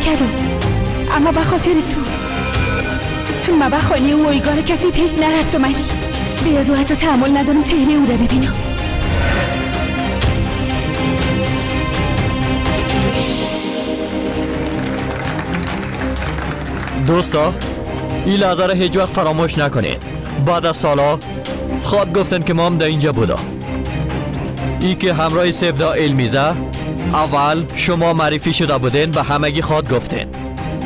کردم، اما به خاطر تو ما به خانه او ایگار کسی پیش نرفتم علی. به از او حتی تحمل ندارم چهره او را ببینم. دوستا، این لحظه را هیچ وقت فراموش نکنید. بعد از سالا خواد گفتن که ما هم در اینجا بودم. ای که همراه سفدا علمیزه اول شما معرفی شده بودین و همگی خواد گفتین.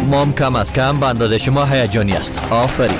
ما هم کم از کم به اندازه شما هیجانی است. آفرین.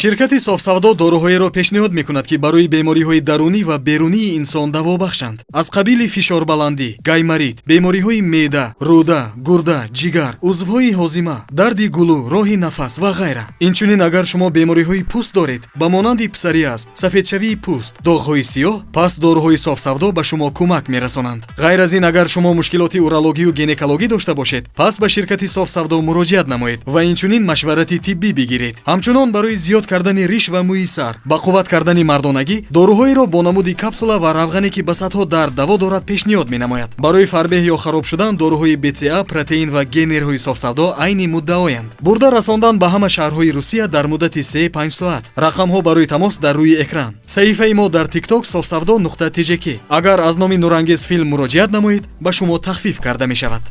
Ширкати софсавдо доруҳоеро пешниҳод мекунад, ки барои бемориҳои дарунӣ ва берунии инсон даво бахшанд. Аз қабили фишорбаландӣ, гайморит, бемориҳои меъда, рӯда, гурда, ҷигар, узвҳои ҳозима, дарди гулӯ, роҳи нафас ва ғайра. Инчунин агар шумо бемориҳои пӯст доред, ба монанди псориаз, сафедшавии пӯст, доғҳои сиёҳ, пас доруҳои софсавдо ба шумо кӯмак мерасонанд. Ғайр аз ин, агар шумо мушкилоти урологию гинекологӣ дошта бошед, пас ба ширкати софсавдо муроҷиат намоед ва инчунин машварати тиббӣ бигиред. Ҳамчунон барои зиёд кардани риш ва мӯи сар, ба қувват кардани мардонагӣ, доруҳоеро бо намуди капсула ва равғане, ки ба садҳо дард даво дорад, пешниҳод менамояд. Барои фарбеҳ ё хароб шудан доруҳои БЦА, протеин ва генерҳои софсавдо айни муддаоянд. Бурда расондан ба ҳама шаҳрҳои Русия дар муддати 3-5 соат. Рақамҳо барои тамос дар рӯи экран. Саҳифаи мо дар TikTok софсавдо нуқта тжк. Агар аз номи Нурангез филм муроҷиат намоед, ба шумо тахфиф карда мешавад.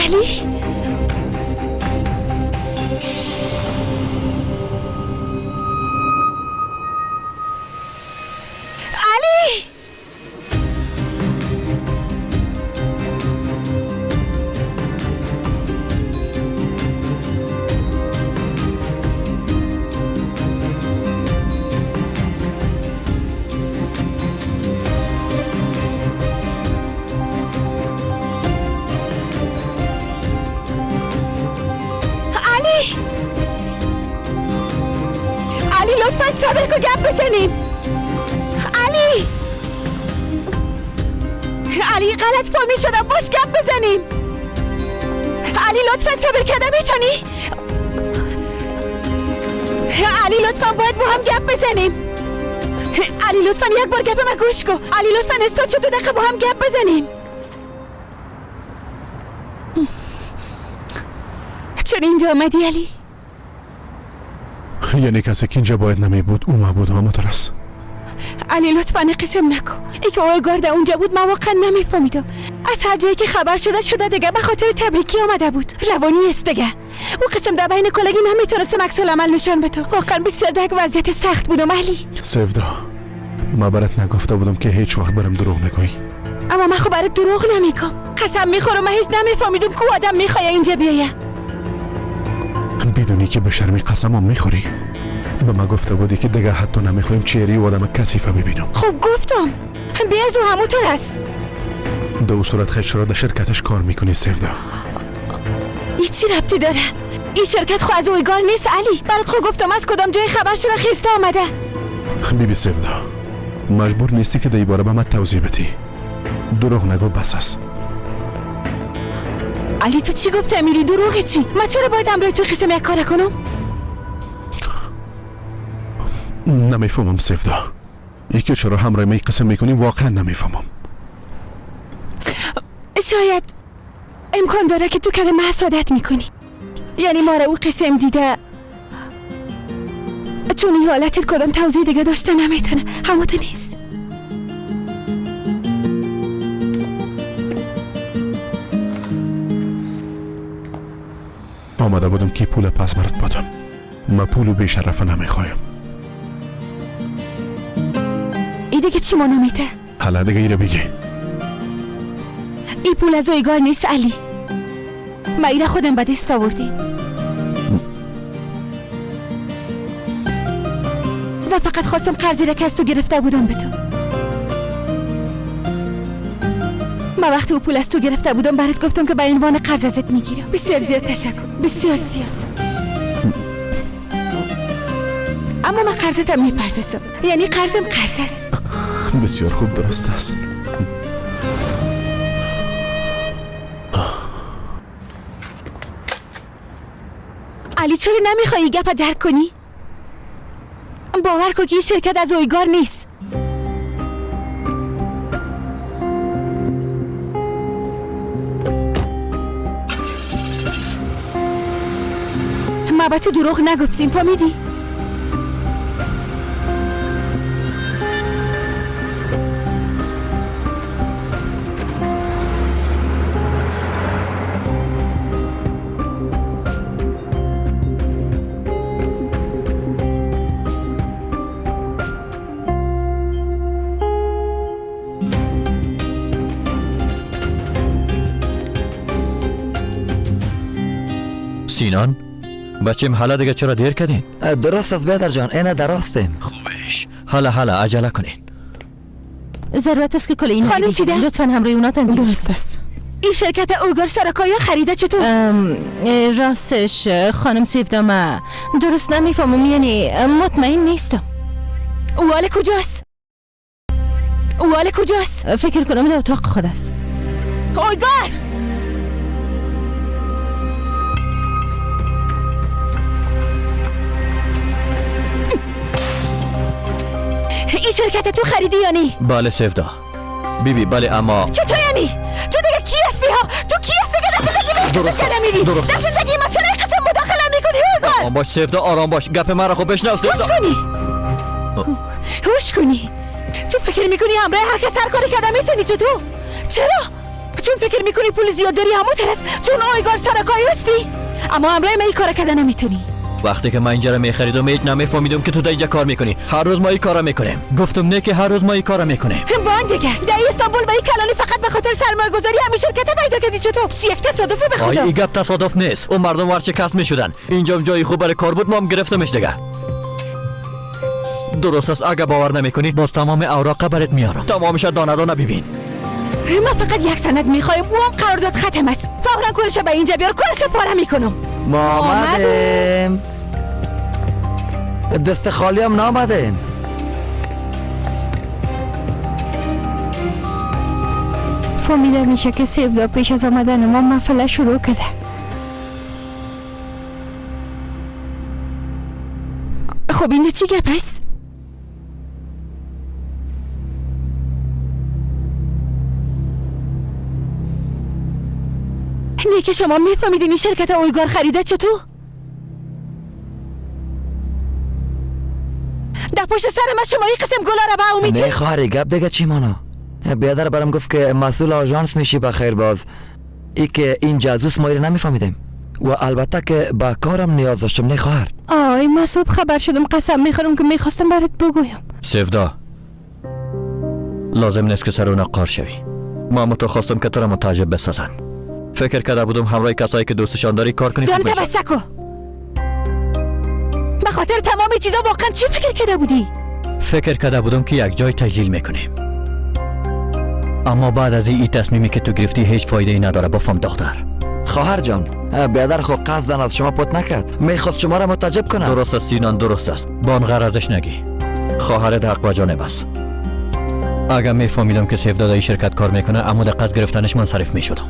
علی، علی، علی، علی، لطفا صبر کن گپ بزنیم. علی، علی، غلط فهمی شدم. باش گپ بزنیم. علی، لطفا صبر کرده میتونی؟ علی، لطفا باید با هم گپ بزنیم. علی، لطفا یک بار گپ ما گوش کن. علی، لطفا استاد شو، 2 دقیقه با هم گپ بزنیم. چرا اینجا آمدی علی؟ یعنی کسی که اینجا باید نمی بود او ما بود و مترس. علی، لطفا قسم نکن. ای که آقای گارد اونجا بود من واقعا نمیفهمیدم. از هر جایی که خبر شده شده دیگه به خاطر تبریکی آمده بود. روانی است دیگه. او قسم در بین کلگی نمیتونستم عکس العمل نشان بدم. واقعا بسیار در یک وضعیت سخت بودم علی. سفدا، ما برات نگفته بودم که هیچ وقت برم دروغ نگویی. اما من خب برات دروغ نمیگم. قسم میخورم من هیچ نمیفهمیدم کو آدم میخواد اینجا بیایه. بدونی که به شرمی قسمم میخوری. به ما گفته بودی که دیگه حتی نمیخوایم چهره آدم کثیفه ببینم. خب گفتم بیز و همونطور است. دو صورت خیش را در شرکتش کار میکنی سفدا. این چی ربطی داره؟ این شرکت خو از اویگار نیست علی. برات خو گفتم از کدام جای خبر شده خیسته آمده. بیبی سفدا، مجبور نیستی که در باره به من توضیح بدی. دروغ نگو بس است. علی، تو چی گفتی امیری؟ دروغ چی؟ من چرا باید امروز تو قسم یک کار کنم؟ نمیفهمم سفدا، یکی چرا همراه می قسم میکنی واقعا نمیفهمم. شاید امکان داره که تو کده حسادت میکنی، یعنی ما را او قسم دیده، چون این حالتت کدام توضیح دیگه داشته نمیتونه. هموت نیست. آمده بودم که پول پس برات بدم. ما پولو بیشرفه نمیخوایم. ای دیگه چی مانو میته؟ حالا دیگه ایره بگی. ای پول از اویگار نیست علی، ما ایره خودم به دست آوردیم و فقط خواستم قرضی را که از تو گرفته بودم بدم. ما وقتی او پول از تو گرفته بودم برات گفتم که به عنوان قرض ازت میگیرم. بسیار زیاد تشکر، بسیار زیاد. اما من قرضتم میپردازم، یعنی قرضم قرض است. بسیار خوب، درست است. علی چرا نمیخوایی گپ درک کنی؟ باور کن که این شرکت از اویگار نیست. ما با تو دروغ نگفتیم، فهمیدی؟ سینان بچیم حالا دیگه چرا دیر کردین؟ درست است بیادر جان، اینا درستیم. خوبش، حالا حالا عجله کنین. ضرورت است که کل این خانم چیده؟ لطفا همراه اونا تنظیم. درست است. این شرکت اوگار سرکایا خریده چطور؟ راستش خانم سیفدا ما درست نمیفهمم، یعنی مطمئن نیستم. او حال کجاست؟ او حال کجاست؟ فکر کنم در اتاق خود است. اوگار! این شرکت تو خریدی یا نی؟ بله سیفدا بیبی، بله. اما چطور یعنی؟ تو دیگه کی هستی ها؟ تو کی هستی که در زندگی من قسم میری؟ در زندگی ما چرا این قسم مداخله میکنی اوگار؟ آرام باش سیفدا، آرام باش. گپ من را خوب بشنو سیفدا. هوش کنی، هوش کنی. تو فکر میکنی همراه هر کس هر کاری کرده میتونی؟ چطور؟ چرا؟ چون فکر میکنی پول زیاد داری همون ترس، چون اویگار سرکایی هستی، اما همراه من این کار کرده نمیتونی. وقتی که من اینجا رو میخریدم هیچ نمیفهمیدم که تو در اینجا کار میکنی. هر روز ما این کارا میکنیم. گفتم نه که هر روز ما این کارا میکنیم. بان دیگه در استانبول با این کلالی فقط به خاطر سرمایه گذاری همین شرکت پیدا کردی چطور؟ چی یک تصادفه به خدا. این گپ تصادف نیست. اون مردم ورشکست میشدن. اینجا جای خوب برای کار بود، ما هم گرفتمش دیگه. درست است، اگه باور نمیکنی باز تمام اوراق برات میارم. تمامش دانه دانه ببین. ما فقط یک سند میخوایم، او هم قرارداد ختم است. فورا کلش به اینجا بیار، کلش پاره میکنم. ما آمدیم. دست خالی هم نامدیم. فهمیده میشه که سیفدا پیش از آمدن ما محفله شروع کرده. خب این چی گپ است؟ نه که شما میفهمیدین این شرکت اویگار خریده چطور؟ در پشت سر ما شما این قسم گلا را به او میتونی؟ نه خواهری گپ دیگه چی مانا؟ بیادر برام گفت که مسئول آژانس میشی بخیر باز. ای که این جاسوس ما نمیفهمیدیم و البته که با کارم نیاز داشتم. نه خواهر. آی ما صبح خبر شدم، قسم میخورم که میخواستم برات بگویم. سیفدا لازم نیست که سر اونا قار شوی. ما تو خواستم که تو را متعجب بسازن. فکر کرده بودم همراه کسایی که دوستشان داری کار کنی. دانت بسکو به خاطر تمام چیزا واقعا چی فکر کرده بودی؟ فکر کرده بودم که یک جای تجلیل میکنیم، اما بعد از این تصمیمی که تو گرفتی هیچ فایده ای نداره. بفهم دختر. خواهر جان بیادر خو قصدن از شما پت نکرد، میخواد شما را متعجب کنه. درست است سینان، درست است. با آن غرضش نگی. خواهرت حق و جانب است. اگر میفهمیدم که سیفدا در این شرکت کار میکنه، اما در قصد گرفتنش منصرف میشدم.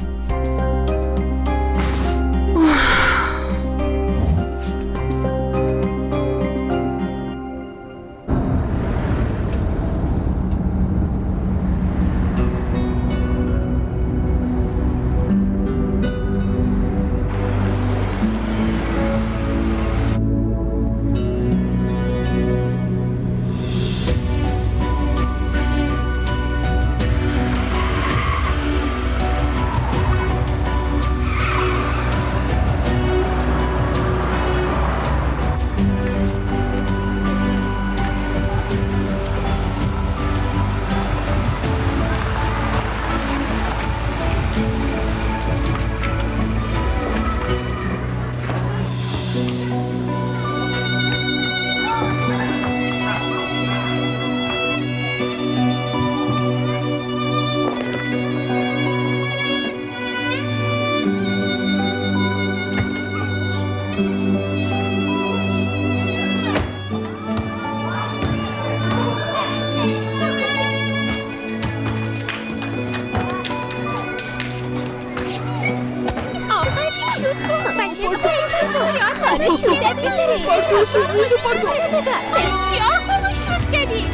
بسیار خوب شد کردی.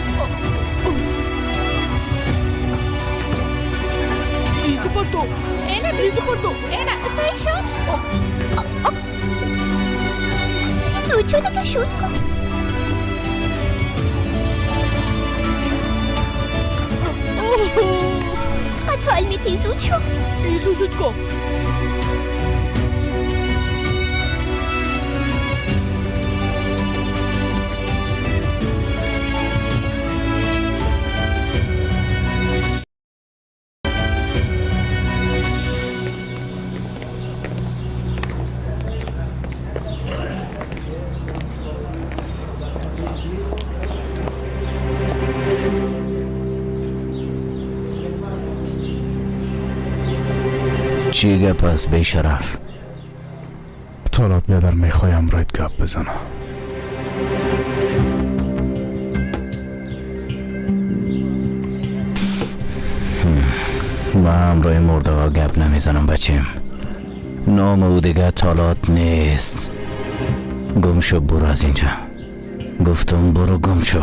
زود شده که شد کن. چقدر حال میتی، زود شد. زود کن. چی گپ است بیشرف؟ طالات بیادر میخوایم رایت گپ بزنم. با همراه مرده ها گپ نمیزنم بچیم. نام او دیگه طالات نیست. گم شو برو از اینجا. گفتم برو گم شو.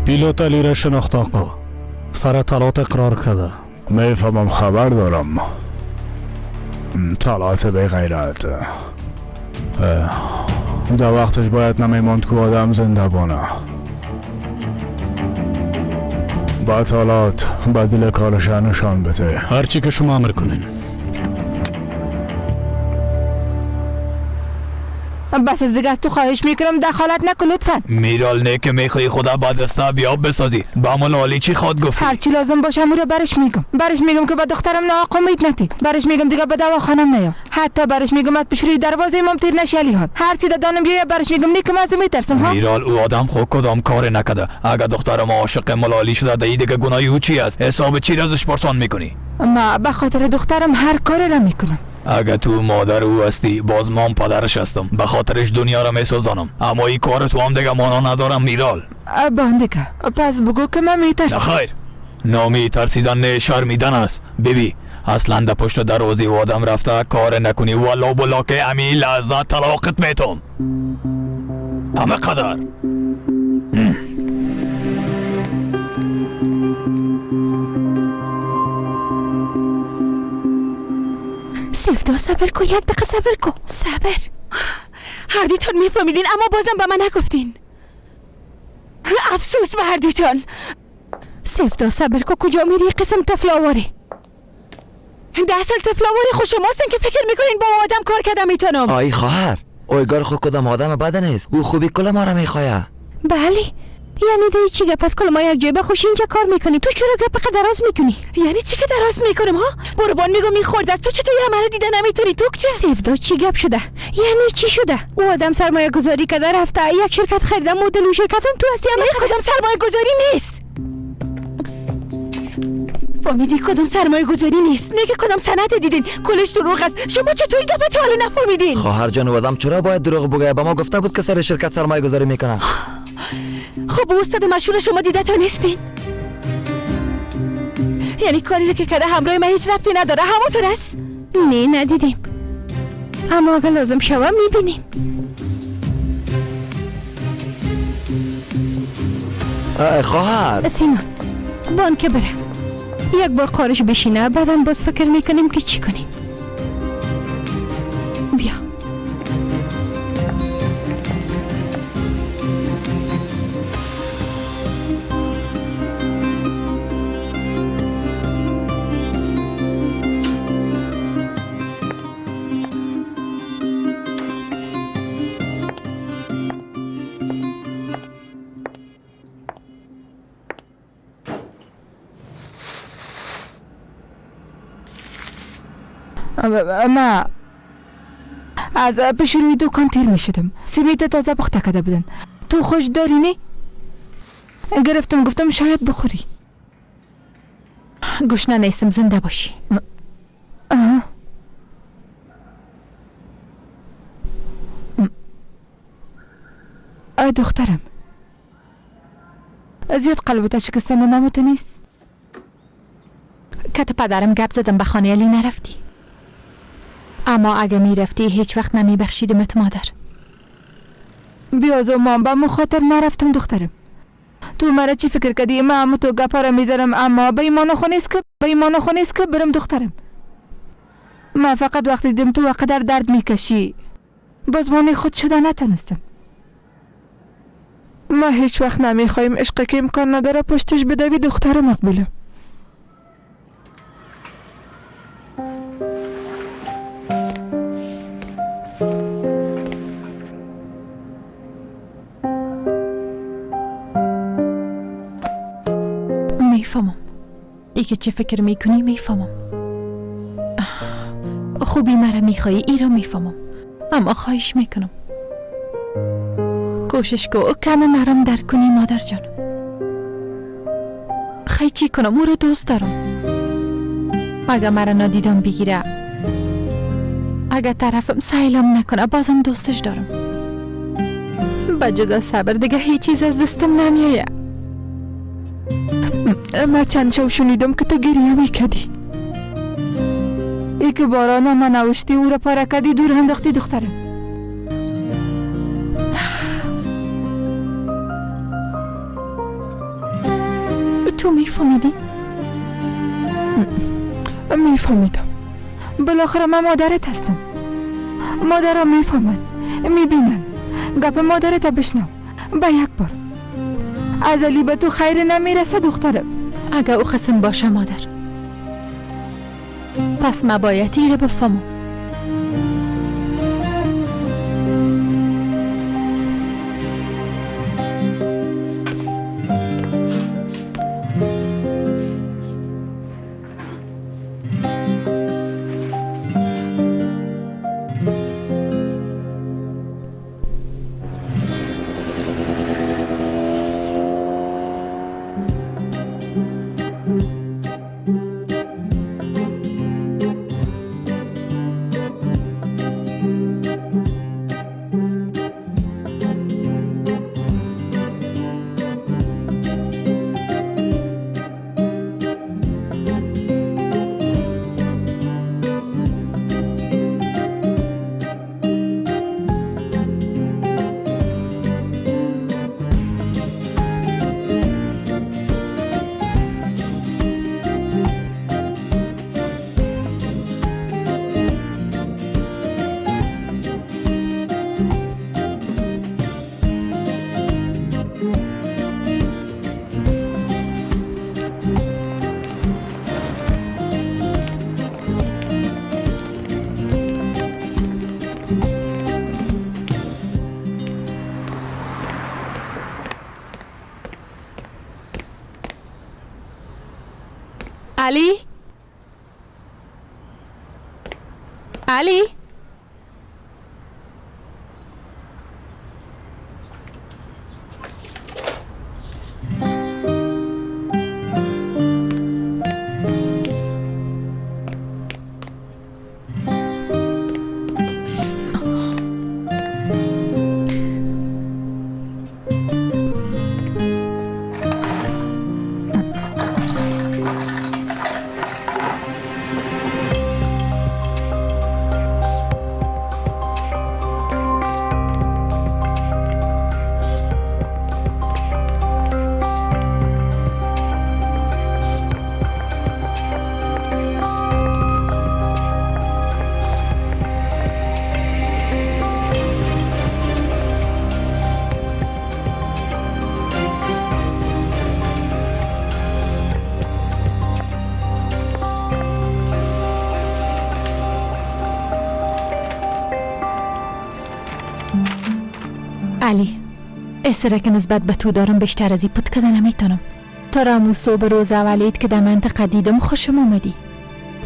پیلوت علی را شناخت آقا. سر طلعت اقرار کرده. میفهمم، خبر دارم. طلعت به غیرت در وقتش باید نمیماند که آدم زنده بانه. با طلعت بدل کارش نشان بده. هرچی که شما امر کنین. بس از دیگه از تو خواهش میکنم دخالت نکن لطفا. میرال نه که میخوای خدا با دستا بیاب بسازی. با ملالی چی خواد گفتی؟ هرچی لازم باشه امو رو برش میگم. برش میگم که با دخترم ناحق امید نتی. برش میگم دیگه به دواخانم نیا. حتی برش میگم از پشت دروازه امام تیر نشی علی هان. هرچی دادانم بیا برش میگم نیکم از میترسم ها. میرال او آدم خود کدام کار نکده. اگه دخترم عاشق ملالی شده دی دیگه گناهی او چی است؟ حساب چی ازش پرسان میکنی؟ ما به خاطر دخترم هر کاری را میکنم. اگه تو مادر او هستی باز من پدرش هستم. به خاطرش دنیا را میسوزانم. اما این کار تو هم دیگه مانا ندارم میرال. باندگه پس بگو که من میترسم. نه خیر، نامی ترسیدن نه شرمیدن است. ببی اصلا در پشت دروازه و آدم رفته کار نکنی والا بلا که امی لحظه طلاقت میتم. همه قدر. سفتا صبر کو، یک دقیقه صبر کو. صبر. هر دویتان میفهمیدین اما بازم به من نگفتین. افسوس به هر دویتان. سفتا صبر کو، کجا میری قسم طفل آواره؟ 10 سال طفل آواره خوش شماستن که فکر میکنین با آدم کار کردم میتونم. آی خواهر، اویگار خود کدام آدم بد نیست. او خوبی کل ما را میخواه. بله یعنی دی چی گپ از کل ما یک جای به خوش اینجا کار میکنیم. تو چرا گپ قدر دراز میکنی؟ یعنی چی که دراز میکنم ها؟ قربان میگم میخورد از تو چطور مرا دیده نمیتونی؟ تو چه؟ سفدا چی گپ شده؟ یعنی چی شده؟ او آدم سرمایه گذاری کرده رفته یک شرکت خریده، مدل او شرکت هم تو هستی. اما کدام سرمایه گذاری نیست؟ فهمیدی کدام سرمایه گذاری نیست؟ نگه کدام سند دیدین؟ کلش دروغ است. شما چطور گپ تا حالا نفهمیدین؟ خواهر جان آدم چرا باید دروغ بگه؟ به ما گفته بود که سر شرکت سرمایه گذاری میکنه. خب استاد مشهور شما دیده تا نیستین؟ یعنی کاری که کرده همراه من هیچ ربطی نداره، همونطور است؟ نه ندیدیم، اما اگه لازم شوه میبینیم. خواهر سینا بانک بره یک بار قارش بشینه، بعدم باز فکر میکنیم که چی کنیم. بیا. ما از پیش روی دکان تیر می شدم. سیمیت تازه پخته کرده بودن. تو خوش داری نی؟ گرفتم گفتم شاید بخوری. گشنه نیستم، زنده باشی. ای دخترم، زیاد قلبت شکستن مامو تو نیست؟ کت پدرم گپ زدم، به خانه علی نرفتی. اما اگه میرفتی هیچ وقت نمیبخشیدمت مادر. بیازو مام به مخاطر نرفتم دخترم. تو مرا چی فکر کردی؟ من امو تو گپا را میذارم، اما به ایمان خو نیست که برم دخترم. من فقط وقتی دیدم تو قدر درد میکشی باز مانع خود شده نتونستم. ما هیچ وقت نمیخوایم عشقی که امکان نداره پشتش بدوی دختر مقبوله. میفهمم ای که چه فکر میکنی، میفهمم خوبی مرا میخوایی، ای را میفهمم، اما خواهش میکنم کوشش کو کم مرام درک کنی مادر جان. خی چی کنم، او را دوست دارم. اگه مرا نادیدم بگیره، اگه طرفم سیلم نکنه، بازم دوستش دارم. بجز از صبر دیگه هیچ چیز از دستم نمیایه. من چند شو شنیدم که تو گریه میکردی. ای که باران من نوشتی او را پاره کردی دور انداختی دخترم. تو میفهمیدی؟ میفهمیدم. بالاخره من مادرت هستم. مادرم میفهمن، میبینن. گپ مادرت بشنو به یک بار. از علی به تو خیر نمیرسه دخترم. اگه او خصم باشه مادر، پس ما باید ایره بفهمم. علی؟ علی؟ علی، اصره که نسبت به تو دارم بیشتر از این پت کده نمیتونم. تو را مو صبح روز اولیت که در منطقه دیدم خوشم آمدی.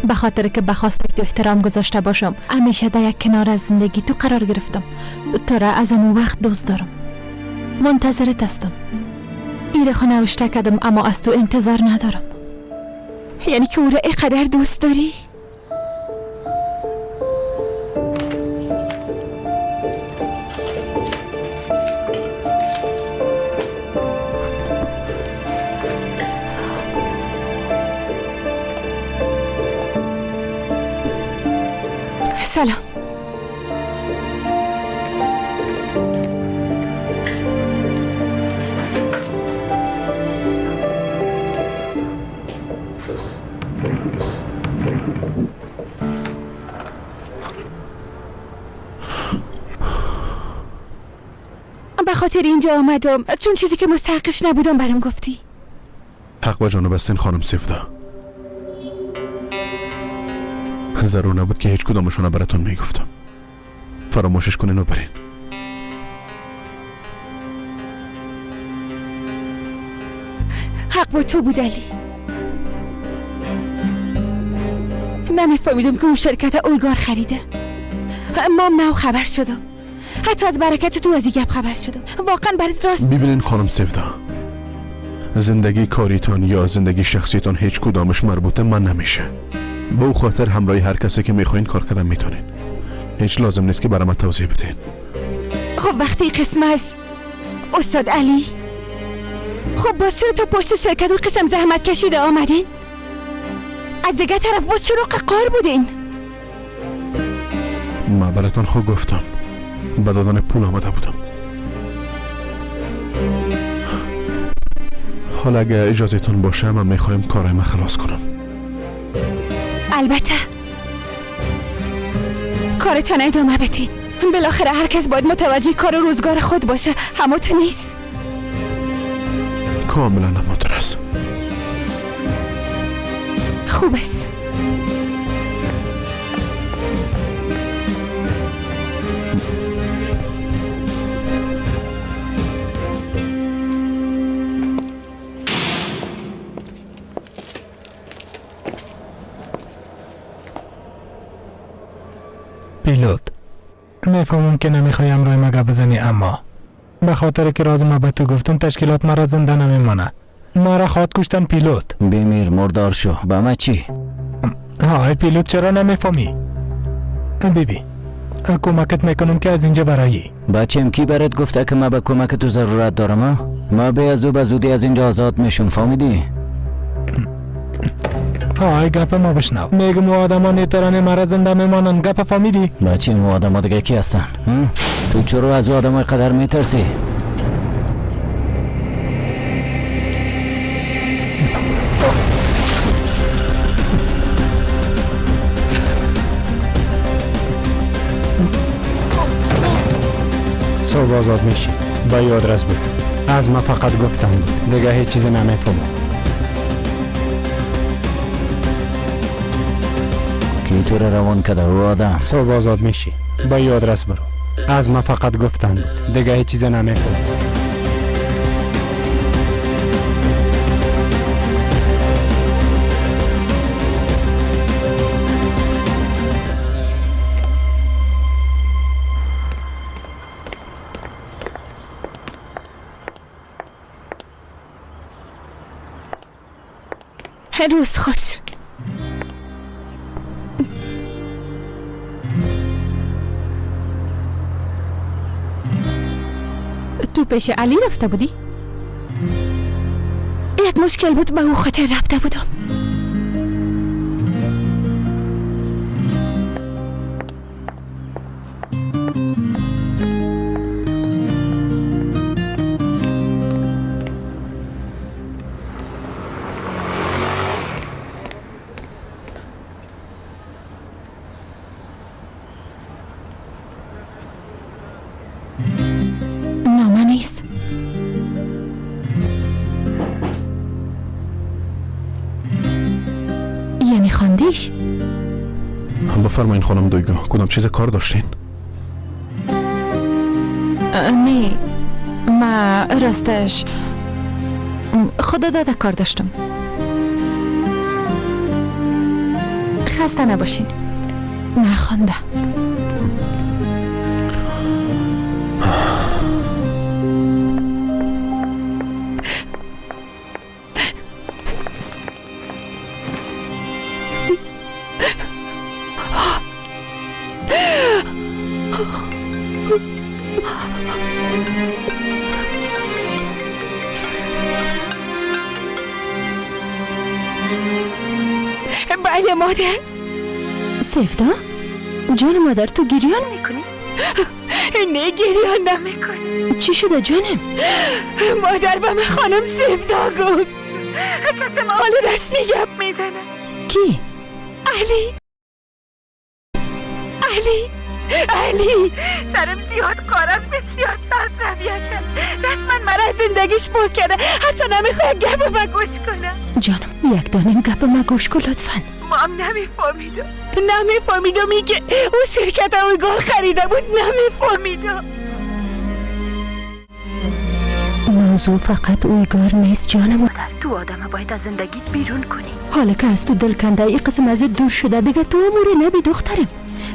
به خاطر که به خواست تو احترام گذاشته باشم همیشه در یک کنار از زندگی تو قرار گرفتم. تو را از امو وقت دوست دارم، منتظرت هستم. ایره خو نوشته کردم اما از تو انتظار ندارم. یعنی که او را اینقدر دوست داری؟ سلام. به خاطر اینجا آمدم چون چیزی که مستحقش نبودم برام گفتی. حق با جانب هستین خانم سفدا. ضرور نبود که هیچ کدامشون براتون میگفتم. فراموشش کنین و برین. حق با تو بود علی. نمیفهمیدم که اون شرکت اویگار خریده. اما نو خبر شدم. حتی از برکت تو از این گپ خبر شدم. واقعا برات راست. ببینین خانم سفدا، زندگی کاریتون یا زندگی شخصیتون هیچ کدامش مربوطه من نمیشه. به او خاطر همراهی هر کسی که میخواین کار کردن میتونین. هیچ لازم نیست که برای من توضیح بدین. خب وقتی قسم است استاد علی، خب باز چرا تا پشت شرکت اون قسم زحمت کشیده آمدین؟ از دیگه طرف باز چرا قار بودین؟ من براتون خود گفتم به دادن پول آمده بودم. حالا اگه اجازهتون باشه من میخوایم کارای من خلاص کنم. البته کارتان ادامه بدین. بالاخره هر کس باید متوجه کار و روزگار خود باشه. همه تو نیست. کاملا مدرس. خوب است. پیلوت، میفهمم که نمیخوای همراه ما گپ بزنی، اما به خاطر که راز ما به تو گفتم تشکیلات مرا زنده نمیمانه. مرا خواد کشتن پیلوت. بمیر مردار شو. به ما چی؟ های پیلوت چرا نمیفهمی؟ بیبی کمکت میکنم که از اینجا برایی. بچم کی برات گفته که ما به کمک تو ضرورت دارم؟ ما به از او به زودی از اینجا آزاد میشم، فهمیدی؟ های گپ ما بشنو. میگم او آدم ها نیترانه مرا زنده میمانند. گپ فهمیدی؟ بچه او آدم ها دیگه کی هستن؟ تو چرا از او آدم های قدر میترسی؟ صبح آزاد میشی. با یادرس بود. از ما فقط گفتم بود. دیگه هیچ چیز نمیفهمم. کی تو را روان کرده او آدم؟ صبح آزاد میشی. با یادرس برو. از ما فقط گفتن بود. دیگه هیچ چیز نمیفهمم. روز خوش. تو پیش علی رفته بودی؟ یک مشکل بود، به او خاطر رفته بودم. خواندیش؟ بفرمایین خانم دویگو، کدام چیز کار داشتین؟ نه، ما راستش خدا داده کار داشتم. خسته نباشین. نخوانده. بله مادر. سفدا جان مادر، تو گریان میکنی؟ نه گریان نمیکنی. چی شده جانم؟ مادر به من خانم سفدا گفت کسی حال رسمی گپ میزنه. کی؟ علی. علی علی سرم زیاد قارست، بسیار سرد رویه کرد، رسما مرا از زندگیش پاک کرده، حتی نمیخواه گپ ما گوش کنه. جانم یک دانم گپ ما گوش کن لطفا. ما هم نمیفهمیدم، نمیفهمیدم ای که او شرکت اویگار خریده بود، نمیفهمیدم. موضوع فقط اویگار نیست جان مادر، تو آدم باید از زندگیت بیرون کنی. حالا که از تو دل کنده ای قسم از دور شده دیگه تو امور نبی دخترم.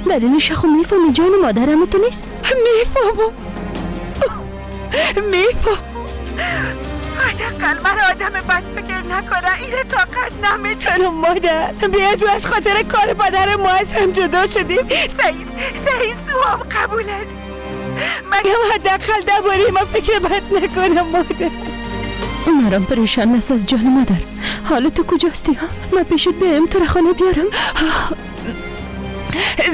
دلیلش خو میفهمی جان مادرم تو نیست؟ میفهمم میفهمم. حداقل من آدم بد فکر نکنه، اینه طاقت نمیتونم مادر. بی از او از خاطر کار پدر ما از هم جدا شدیم. سعید تو هم قبول است، مگم حداقل درباره ما فکر بد نکنم مادر. مرام پریشان نساز جان مادر. حالا تو کجاستی ها؟ من پیشت بیایم تو را خانه بیارم؟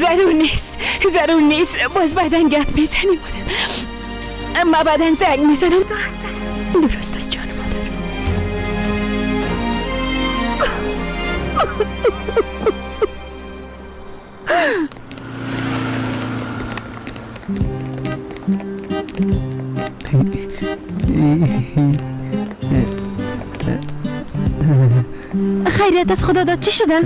ضرور نیست، ضرور نیست، باز بعدا گپ میزنیم مادر. ما بعدا زنگ میزنم. درست است؟ درست است جان مادر. خیریت از خدا داد. چی شده؟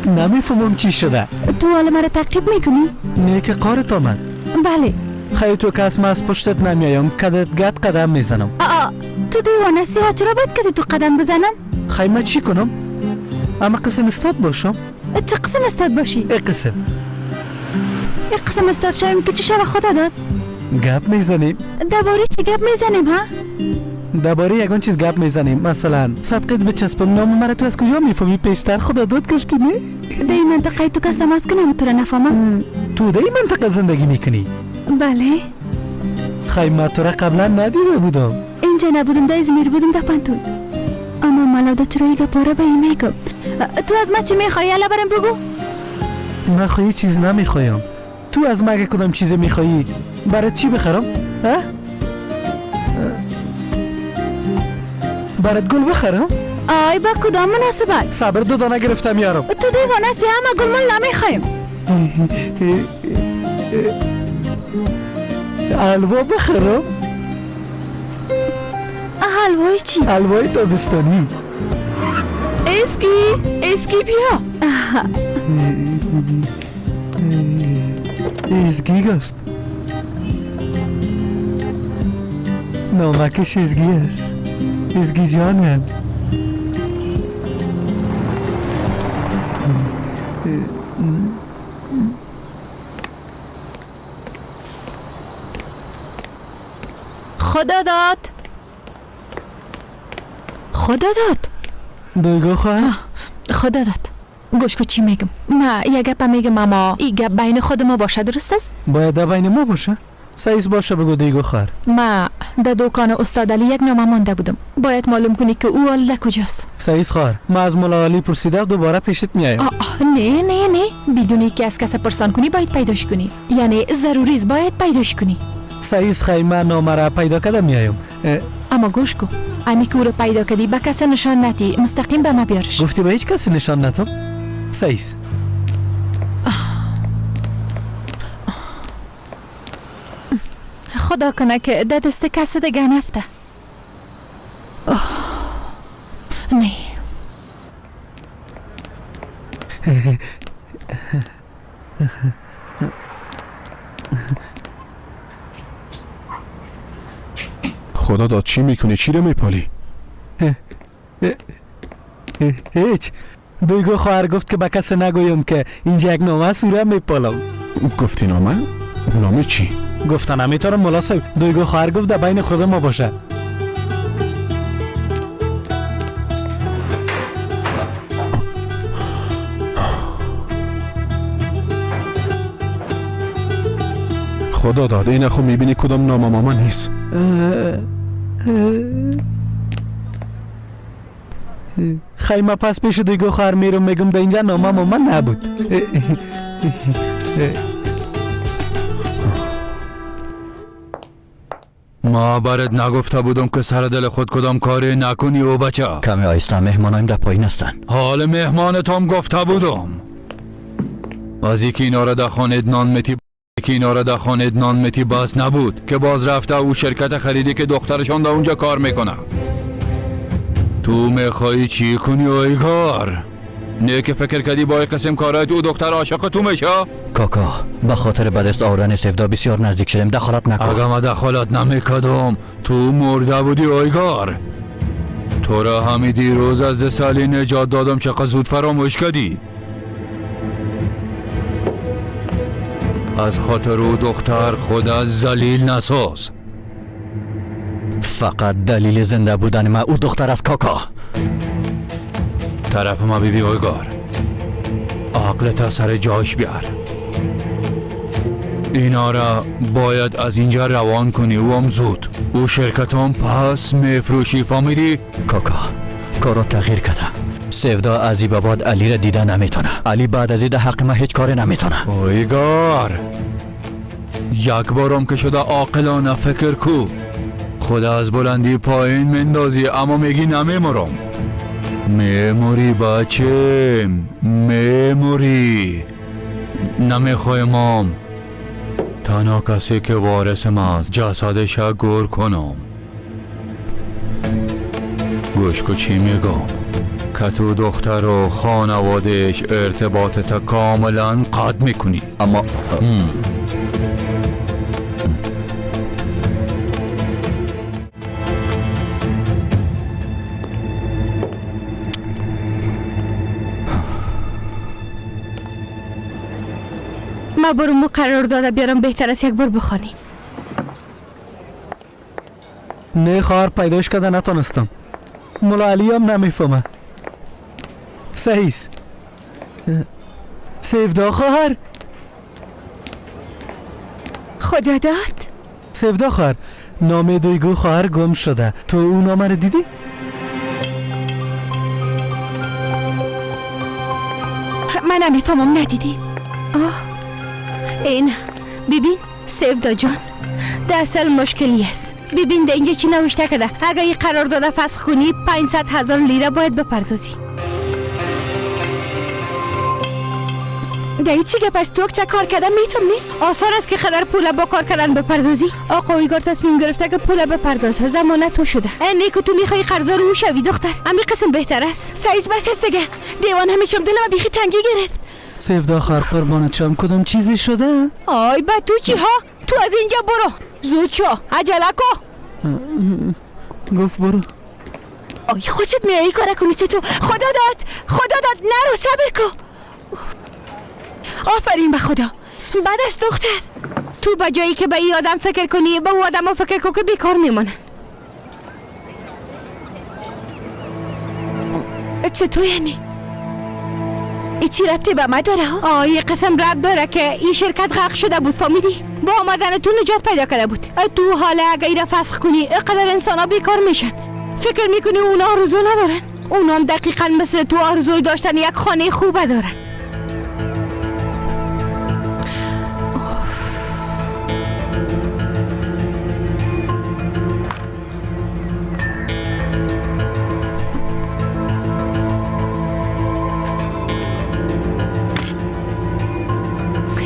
نمیفهمم چی شده. تو حالا مرا تعقیب میکنی؟ نه که قارت آمد. بله. خیلی تو کس ما از پشتت نمیایم، کدت گد قدم میزنم. آ تو دیوانه سی ها، چرا باید کدی تو قدم بزنم؟ خیلی من چی کنم؟ اما قسم استاد باشم. چه قسم استاد باشی؟ ای قسم. ای قسم استاد شویم که چی شوه خدا داد؟ گپ میزنیم. درباره چی گپ میزنیم ها؟ درباره یگان چیز گپ میزنیم، مثلا صدقت بچسبم. نام مرا تو از کجا میفهمی؟ پیشتر خدا داد گفتی نه؟ در این منطقه تو کسم هست که نام تو را نفهمم. تو در این منطقه زندگی میکنی؟ بله. خیلی من تو را قبلا ندیده بودم. اینجا نبودم، در ازمیر بودم، در پنتون. اما مالا چرا این گپا را به این میگم؟ تو از من چی میخوایی؟ الا برم بگو. من خواهی چیز نمیخوایم. تو از من اگه کدام چیز میخوایی برات چی بخرم؟ ها؟ برات گل بخرم؟ آی با کدام مناسبت؟ صبر دو دانه گرفتم یارم. تو دیوانه هستی، همه گل من نمیخوایم. حلوا بخرم؟ حلوای چی؟ حلوای تابستانی. اسکی اسکی بیا. اسکی گفت. نامکش اسکی است. اسکی جانم. خدا داد، خدا داد. بگو خواهر. خدا داد گوش کو چی میگم. ما یه گپ میگم اما این گپ بین خود ما باشه، درست است؟ باید بین ما باشه. سایز باشه بگو دیگو خواهر. ما در دکان استاد علی یک نامه مانده بودم، باید معلوم کنی که او حالا کجاست. سایز خواهر، ما از مولا علی پرسیده دوباره پیشت میایم. نه نه نه، بدون که از کس پرسان کنی باید پیداش کنی، یعنی ضروری است باید پیداش کنی. سایز خیمه نامه را پیدا کردم میایم. اما گوش کو، امی که او رو پیدا کردی به کس نشان ندی، مستقیم به ما بیارش. گفتی به هیچ کسی نشان ندم؟ سایز. خدا کنه که در دست کس دیگه نفته. نه. خدا داد چی میکنی؟ چی رو میپالی؟ هیچ. دویگو خواهر گفت که به کسی نگویم که اینجا یک نامه است، او را میپالم. گفتی نامه؟ نامه چی؟ گفتن نمیتونم ملا صاحب. دویگو خواهر گفت در بین خود ما باشه. خدا داد این خو میبینی کدام نامه ماما نیست. خیمه پس پیش دیگه خواهر میرم میگم در اینجا نامه ماما نبود. ما برات نگفته بودم که سر دل خود کدام کاری نکنی او بچه. کمی آیسته، مهمانایم در پایین هستن. حال مهمانتم گفته بودم. از اینکه اینا را در خانه نان متی که اینا را در خانه نان متی بس نبود که باز رفته او شرکت خریدی که دخترشان در اونجا کار میکنه. تو میخوایی چی کنی ایگار؟ نه که فکر کردی با قسم کارایت او دختر عاشق تو میشه؟ کاکا به خاطر به دست آوردن سفدا بسیار نزدیک شدیم، دخالت نکن. اگه ما دخالت نمیکردم تو مرده بودی ایگار. تو را همی دیروز از دست علی نجات دادم، چقدر زود فراموش کردی. از خاطر او دختر خود از ذلیل نساز. فقط دلیل زنده بودن ما او دختر از کاکا. طرف ما بی بی اویگار، عقلت سر جاش بیار. اینا را باید از اینجا روان کنی و هم زود. او شرکتم پس میفروشی، فهمیدی؟ کاکا کارو تغییر کرده. سفدا از این بعد علی را دیده نمیتونه. علی بعد از این حق ما هیچ کاری نمیتونه. اویگار یک بارم که شده عاقلانه فکر کو. خدا از بلندی پایین مندازی اما میگی نمیمرم. میموری بچه، میموری. نمیخوایم تنها کسی که وارث ماست جسدش گور کنم. گوش کو چی میگم، که تو دختر و خانوادهش ارتباطت کاملا قطع میکنی. اما ما برو قرار داده بیارم، بهتر است یک بار بخوانیم. نه خواهر پیداش کرده نتونستم. ملا علی هم نمیفهمه. صحیح سیفدا خواهر. خدا داد. سیفدا خواهر نام دویگو خواهر گم شده، تو اون نامه رو دیدی؟ من نمیفهمم، ندیدی؟ آه این ببین سیفدا جان، در اصل مشکلی است. ببین در اینجا چی نوشته کرده. اگر این قرار داده فسخ کنی 500,000 لیره باید بپردازی. در چی گپ از تو چه کار کردم میتونی؟ آسان است که قدر پول با کار کردن بپردازی. آقا ایگار تصمیم گرفته که پول بپردازه، زمانه تو شده. نه که تو میخوای قرضدار او شوی دختر، امی قسم بهتر است. سایز بس است دیگه، دیوانه میشم، دلم بیخی تنگی گرفت. سیفدا خواهر قربانت شم، کدام چیزی شده؟ آی با تو چی ها؟ تو از اینجا برو، زود شو، عجله کو. گفت برو. آی خوشت میایی کار کنی چه تو؟ خدا داد، خدا داد، نرو، صبر کو. آفرین به خدا، بعد از دختر. تو به جایی که به این آدم فکر کنی به او آدم فکر کن که بیکار میمانن. چطور یعنی؟ ای چی ربطی به ما داره ها؟ آه یه قسم ربط داره که این شرکت غرق شده بود، فهمیدی؟ با آمدن تو نجات پیدا کرده بود. تو حالا اگه ایره فسخ کنی اینقدر انسان ها بیکار میشن. فکر میکنی اونا آرزو ندارن؟ اونا هم دقیقا مثل تو آرزوی داشتن یک خانه خوبه دارن.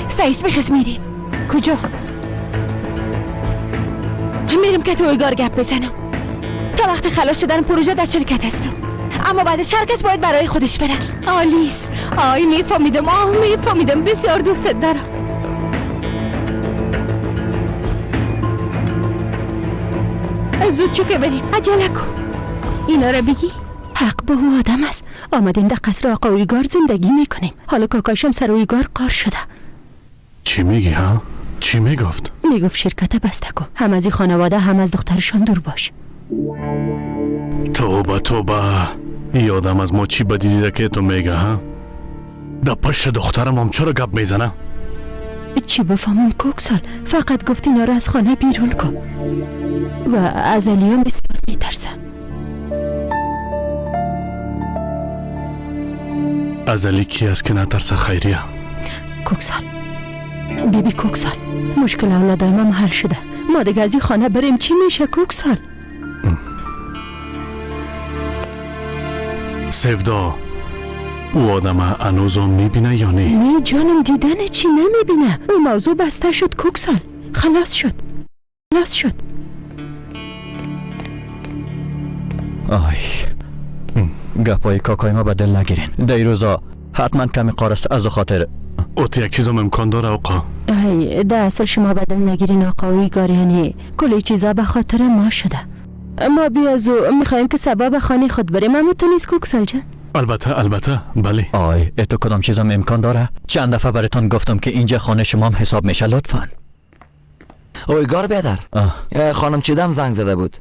سعیس بخز میریم. کجا؟ میریم که تو ایگار گپ بزنم. تا وقت خلاص شدن پروژه در شرکت هستم، اما بعدش هر کس باید برای خودش بره. آلیس آی میفهمیدم، آه میفهمیدم، بسیار دوستت دارم. زود چو که بریم، عجله کن. اینا رو بگی. حق با او آدم است. آمدیم در قصر آقا اویگار زندگی میکنیم. حالا کاکایشم سر اویگار قار شده. چی میگی ها؟ چی میگفت؟ میگفت شرکت بسته کن، هم از این خانواده هم از دخترشان دور باش. توبه توبه، این آدم از ما چی بدی دیده که تو میگه ها؟ در پشت دخترم هم چرا گپ میزنه؟ چی بفهمم کوکسال، فقط گفت اینا رو از خانه بیرون کن و از علیان بسیار میترسه. از علی کی است که نترسه خیریه؟ کوکسال، بیبی کوکسال، مشکل اولادای ما حل شده، ما دیگه از این خانه بریم چی میشه کوکسال؟ سفدا، او آدم هنوزم میبینه یا نه؟ نه جانم، دیدن چی نمیبینه، او موضوع بسته شد کوکسال، خلاص شد، خلاص شد. آی گپای کاکای ما به دل نگیرین، در این روزا حتما کمی قارست از خاطر اوت یک چیزم امکان داره آقا. ای ده اصل شما بدل نگیرین آقا اویگار، یعنی کلی چیزا به خاطر ما شده. ما بی از او میخوایم که سبا به خانه خود بریم، اما تو نیست کوکسال جان. البته البته بله. آی اتو کدام چیزم امکان داره؟ چند دفعه براتان گفتم که اینجا خانه شما هم حساب میشه لطفا. اویگار بیادر، خانم چیدم زنگ زده بود،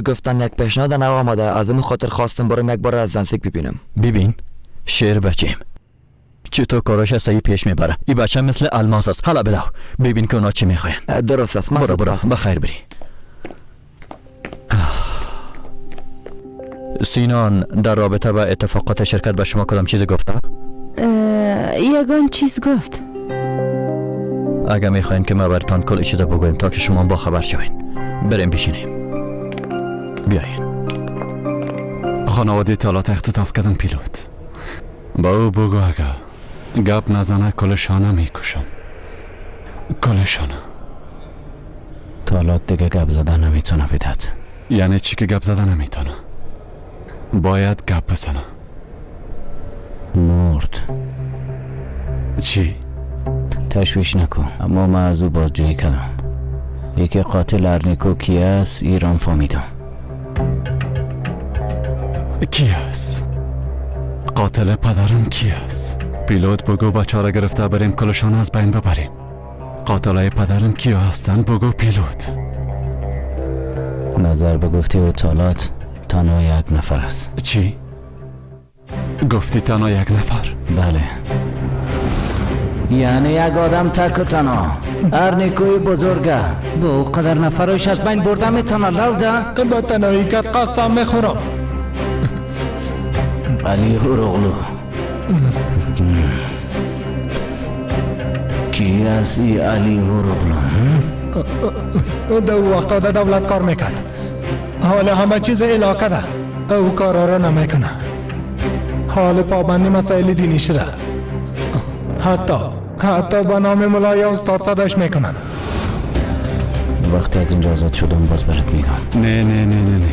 گفتن یک پیشنهاد نو آمده، از اون خاطر خواستم برم یک بار از زنسیک ببینم. ببین شعر بچیم چطور کاراش صحیح پیش میبره، این بچه مثل الماس است. حالا بدو ببین که اونا چی میخواین. درست است، برو برو بخیر بری. سینان در رابطه با اتفاقات شرکت به شما کدام چیز گفته؟ یگان چیز گفت. اگر میخواین که ما براتان کل چیز بگویم تا که شما با خبر شوین، بریم بشینیم. بیاین. خانواده تالات اختطاف کردن پیلوت. با او بگو اگر گپ نزنه کلشانه میکشم، کلشانه. تالات دیگه گپ زدن نمیتونه بدهد. یعنی چی که گپ زدن نمیتونه؟ باید گپ بزنه. مرد. چی؟ تشویش نکن، اما من از او بازجویی کردم. یکی قاتل ارنیکو کی است ایران فهمیدم. کی است؟ قاتل پدرم کی است؟ پیلوت بگو بچه را گرفته بریم کلشان از بین ببریم. قاتلای پدرم کیا هستن بگو پیلوت. نظر به گفته او تالات تنها یک نفر است. چی؟ گفتی تنها یک نفر؟ بله، یعنی یک آدم تک و تنها. ارنیکوی بزرگه با او قدر نفرش از بین برده میتونه لوده. با تنهایی کت قسم میخورم. علی هوروغلو کی است ای علی هوروغلو؟ در او وقتا در دولت کار میکرد، حالا همه چیز علاقه ده، او کارا را نمیکنه، حال پابند مسائل دینی شده، حتی با نام ملای استاد صداش میکنن. وقتی از اینجا آزاد شدم باز برات میگم. نه نه نه نه نه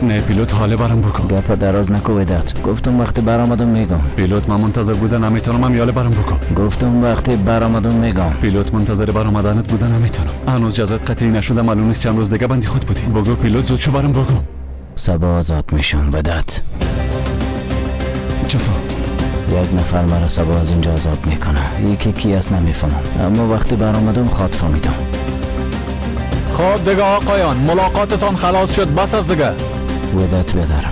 نه پیلوت، حاله برام بکن. گپ دراز نکو وداد. گفتم وقتی برآمدم میگم. پیلوت من منتظر بوده نمیتونم، هم یاله برام بکن. گفتم وقتی برآمدم میگم. پیلوت منتظر برآمدنت بوده نمیتونم، هنوز جزات قطعی نشده، معلوم نیست چند روز دیگه بندی خود بودی. بگو پیلوت زود شو برام بگو. صبح آزاد میشم وداد. چطور؟ یک نفر مرا صبح از اینجا آزاد میکنه، یکی کی است نمیفهمم، اما وقتی برآمدم خود فهمیدم. خب دیگه آقایان ملاقاتتان خلاص شد، بس از دیگه. ودت بدارم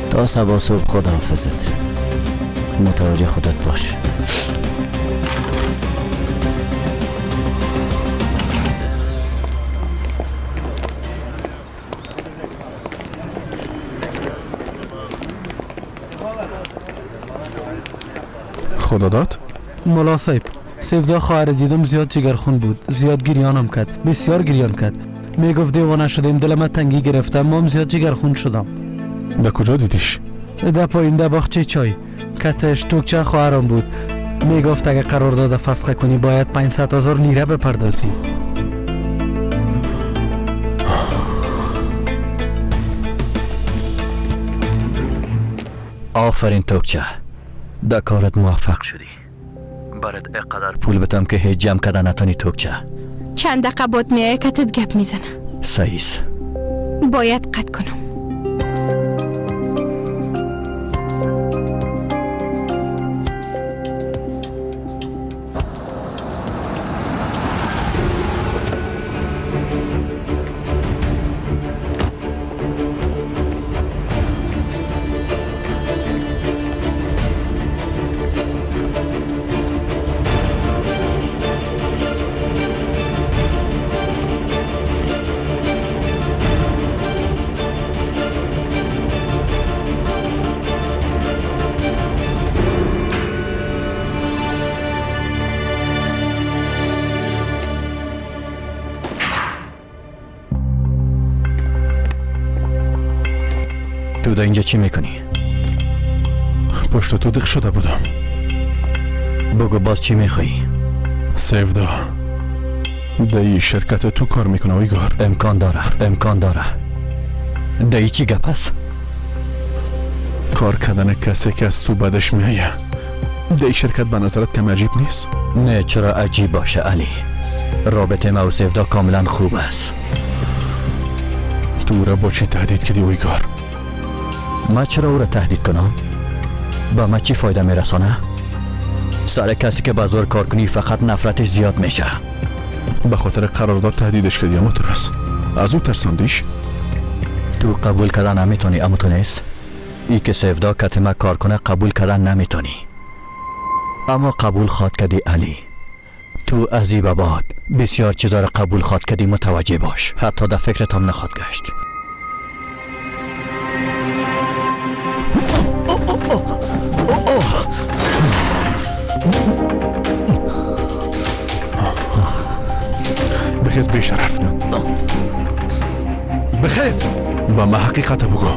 تا صبح صبح، خداحافظت، متوجه خودت باش. خدا داد؟ ملا صاحب، سفدا خواهر دیدم زیاد جگرخون بود، زیاد گریانم کرد، بسیار گریان کرد. میگفت دیوانه شدیم، دلم تنگی گرفتم، مام زیاد جگرخون شدم. در کجا دیدیش؟ در پایین در باغچه چای، کتش توکچه خواهرم بود. میگفت اگه قرارداد فسخ کنی باید 500,000 لیره بپردازی. آفرین توکچه، در کارت موفق شدی. برات اقدر پول بدم که هیچ جمع کردن نتانی توکچه. چند دقیقه بعد میایه کتت گپ میزنه. سایز باید قطع کنم. تو در اینجا چی میکنی؟ پشت تو دق شده بودم. بگو باز چی میخوایی؟ سیودا در شرکت تو کار میکنه ایگار. امکان داره، امکان داره. در چی گپ است؟ کار کردن کسی که از تو بدش میایه در شرکت به نظرت کم عجیب نیست؟ نه چرا عجیب باشه علی. رابطه ما و سیودا کاملا خوب است. تو را با چی تهدید کردی ایگار؟ ما چرا او را تهدید کنم؟ با ما چی فایده میرسانه؟ سر کسی که به زور کار کنی فقط نفرتش زیاد میشه. به خاطر قرارداد تهدیدش کردی اما ترس از او ترساندیش؟ تو قبول کردن نمیتونی اما تو نیست ای که سیودا کتمه کار کنه قبول کردن نمیتونی، اما قبول خواد کردی علی. تو از ای به بعد بسیار چیزا را قبول خواد کردی، متوجه باش، حتی در فکرت هم نخواد گشت. بخیز بیشرف، بخیز، با ما حقیقت بگو.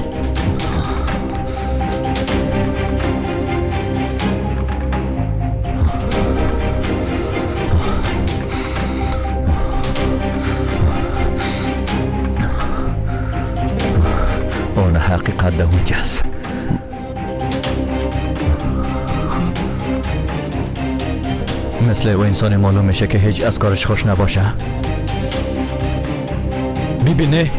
اون حقیقت ده اونجاست. مثل او انسان معلوم میشه که هیچ از کارش خوش نباشه. ببینه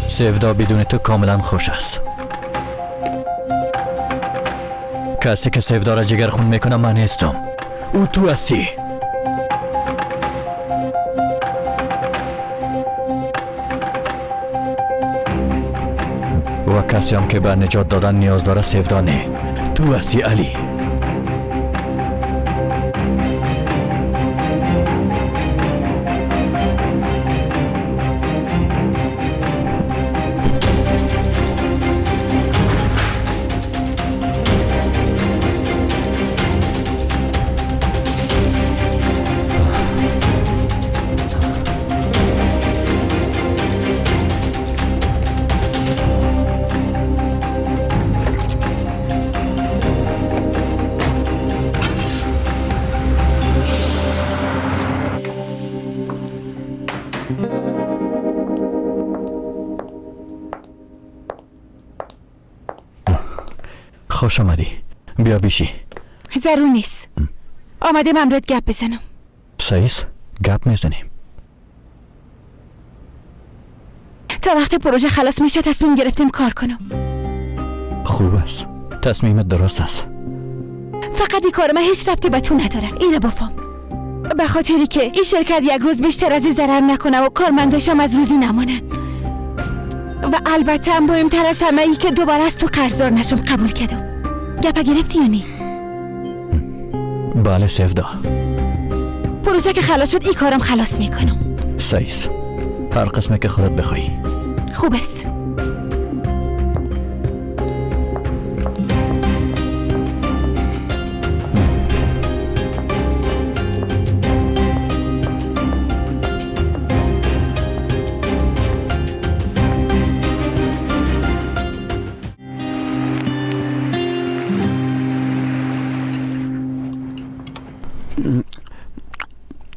سیودا بدون تو کاملا خوش است. کسی که سیودا را جگر خون میکنه من نیستم، او تو هستی. و کسی هم که به نجات دادن نیاز داره سیودا نه، تو هستی علی. خوش آمدی، بیا بیشی. ضرور نیست، آمده ممرد گپ بزنم. سایس گپ میزنیم. تا وقت پروژه خلاص میشه تصمیم گرفتیم کار کنم. خوب است، تصمیمت درست است. فقط این کار من هیچ ربطی به تو نداره، اینو بفهم. به خاطری که این شرکت یک روز بیشتر از این ضرر نکنه و کارمنداشم از روزی نمانن. و البته هم مهمتر از همه ای که دوباره از تو قرضدار نشم قبول کردم. گپا گرفتی یا نه؟ بله سیودا. پروژه که خلاص شد این کارم خلاص میکنم. سایس هر قسمه که خودت بخوایی. خوب است.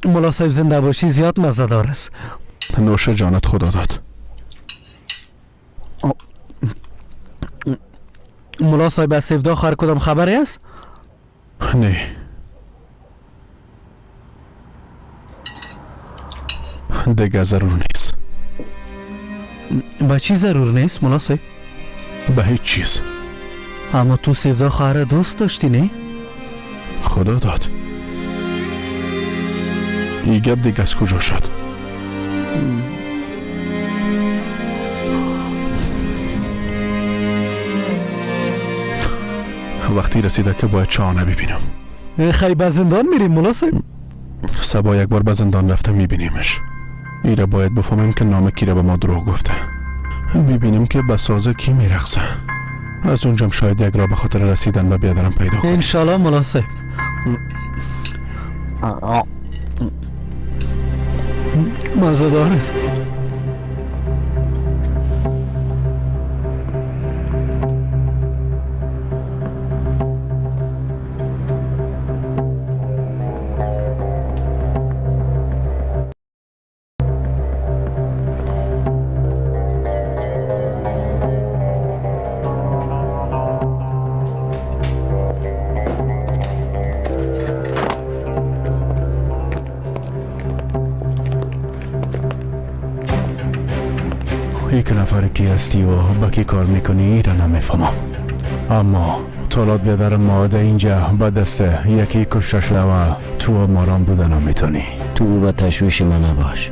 ملا صاحب زنده باشی زیاد مزه دار است. نوش جانت خدا داد. ملا صاحب از سیودا خواهر کدام خبری است؟ نه دیگه ضرور نیست. به چی ضرور نیست ملا صاحب؟ به هیچ چیز. اما تو سیودا خواهر دوست داشتی نه؟ خدا داد. این گپ دیگه از کجا شد؟ وقتی رسیده که باید چانه ببینم. خیلی به زندان میریم ملا صاحب؟ صبا یک بار به زندان رفته میبینیمش. ایره باید بفهمیم که نام کی را به ما دروغ گفته. ببینیم که به سازه کی میرقصه. از اونجام شاید یک را به خاطر رسیدن به بیادرم پیدا کنیم. انشالله ملا صاحب. مزه‌دار است. یک نفر کی هستی و با کی کار میکنی را نمیفهمم، اما طالات بیادر ما در اینجا به دست یکی کشته شده و تو ماران بوده نمیتونی. تو به تشویش من نباش،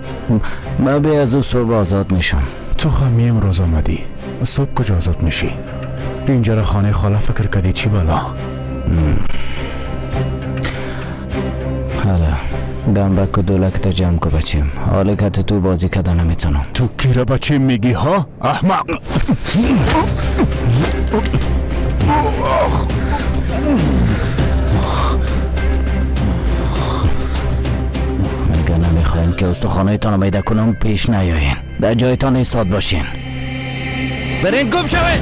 من به از او صبح آزاد میشم. تو خمی امروز آمدی، صبح کجا آزاد میشی؟ اینجا را خانه خاله فکر کردی چی بلا؟ حالا دنبک و دولک تا جمع کو بچیم، حالا که تو بازی کده نمیتونم. تو کی را بچیم میگی ها احمق؟ اگر نمیخواین که استخوانایتان رو میده کنم پیش نیاین، در جایتان ایستاد باشین. برین گم شوین.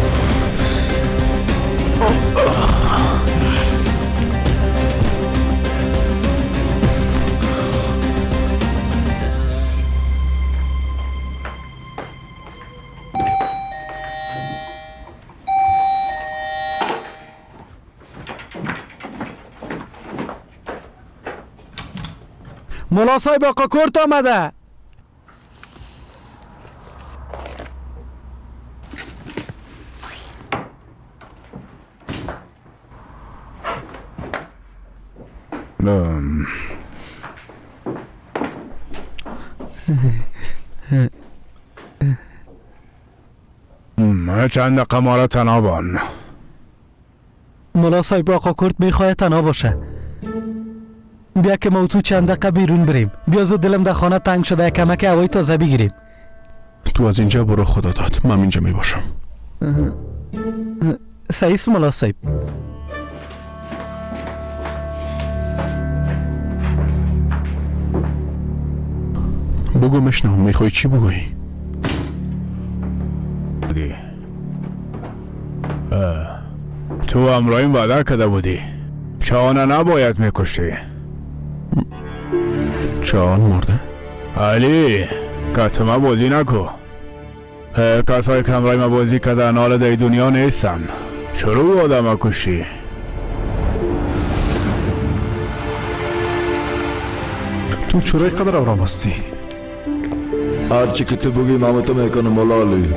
ملا صاحب آقا کرت آمده. چند دقیقه ما را تنها بان. ملا صاحب آقا کرت میخواهد تنها باشه. بیا که ما تو چند دقیقه بیرون بریم. بیا زود، دلم در خانه تنگ شده، کمک هوای تازه بگیریم. تو از اینجا برو، خدا داد من اینجا می باشم. صحیح است ملا صاحب. بگو مشنم، میخوای چی بگویی؟ تو همراهیم وعده کرده بودی چانه نباید میکشتی. چان مرده؟ علی کتما بازی نکو. کسایی که همراه ما بازی کردن حالا در دنیا نیستن. چرا آدم کشی؟ تو چرا اینقدر آرام هستی؟ هرچی که تو بگی من تو میکنم مولا علی.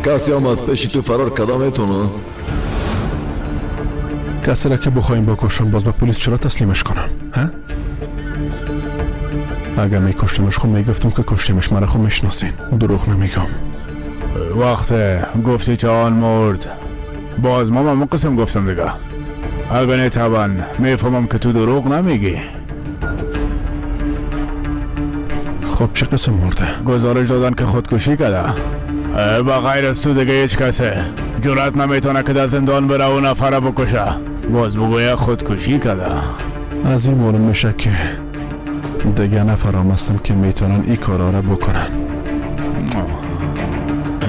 کسی هم از پیش تو فرار کده میتونه؟ کسی را که بخوایم بکشم باز به پلیس چرا تسلیمش کنم؟ ها؟ اگر میکشتمش خب میگفتم که کشتمش، مرا خب میشناسین، دروغ نمیگم. وقت گفتی که آن مرد باز ما من قسم گفتم دیگه. اگر نه طبعا میفهمم که تو دروغ نمیگی. خب چه قسم مرده؟ گزارش دادن که خودکشی کرده. با غیر از تو دیگه هیچ کسه جرأت نمیتونه که در زندان بره و نفره بکشه، باز بگویه خودکشی کرده. از این معلوم میشه که دیگه نفرام هستن که میتونن این کارا را بکنن.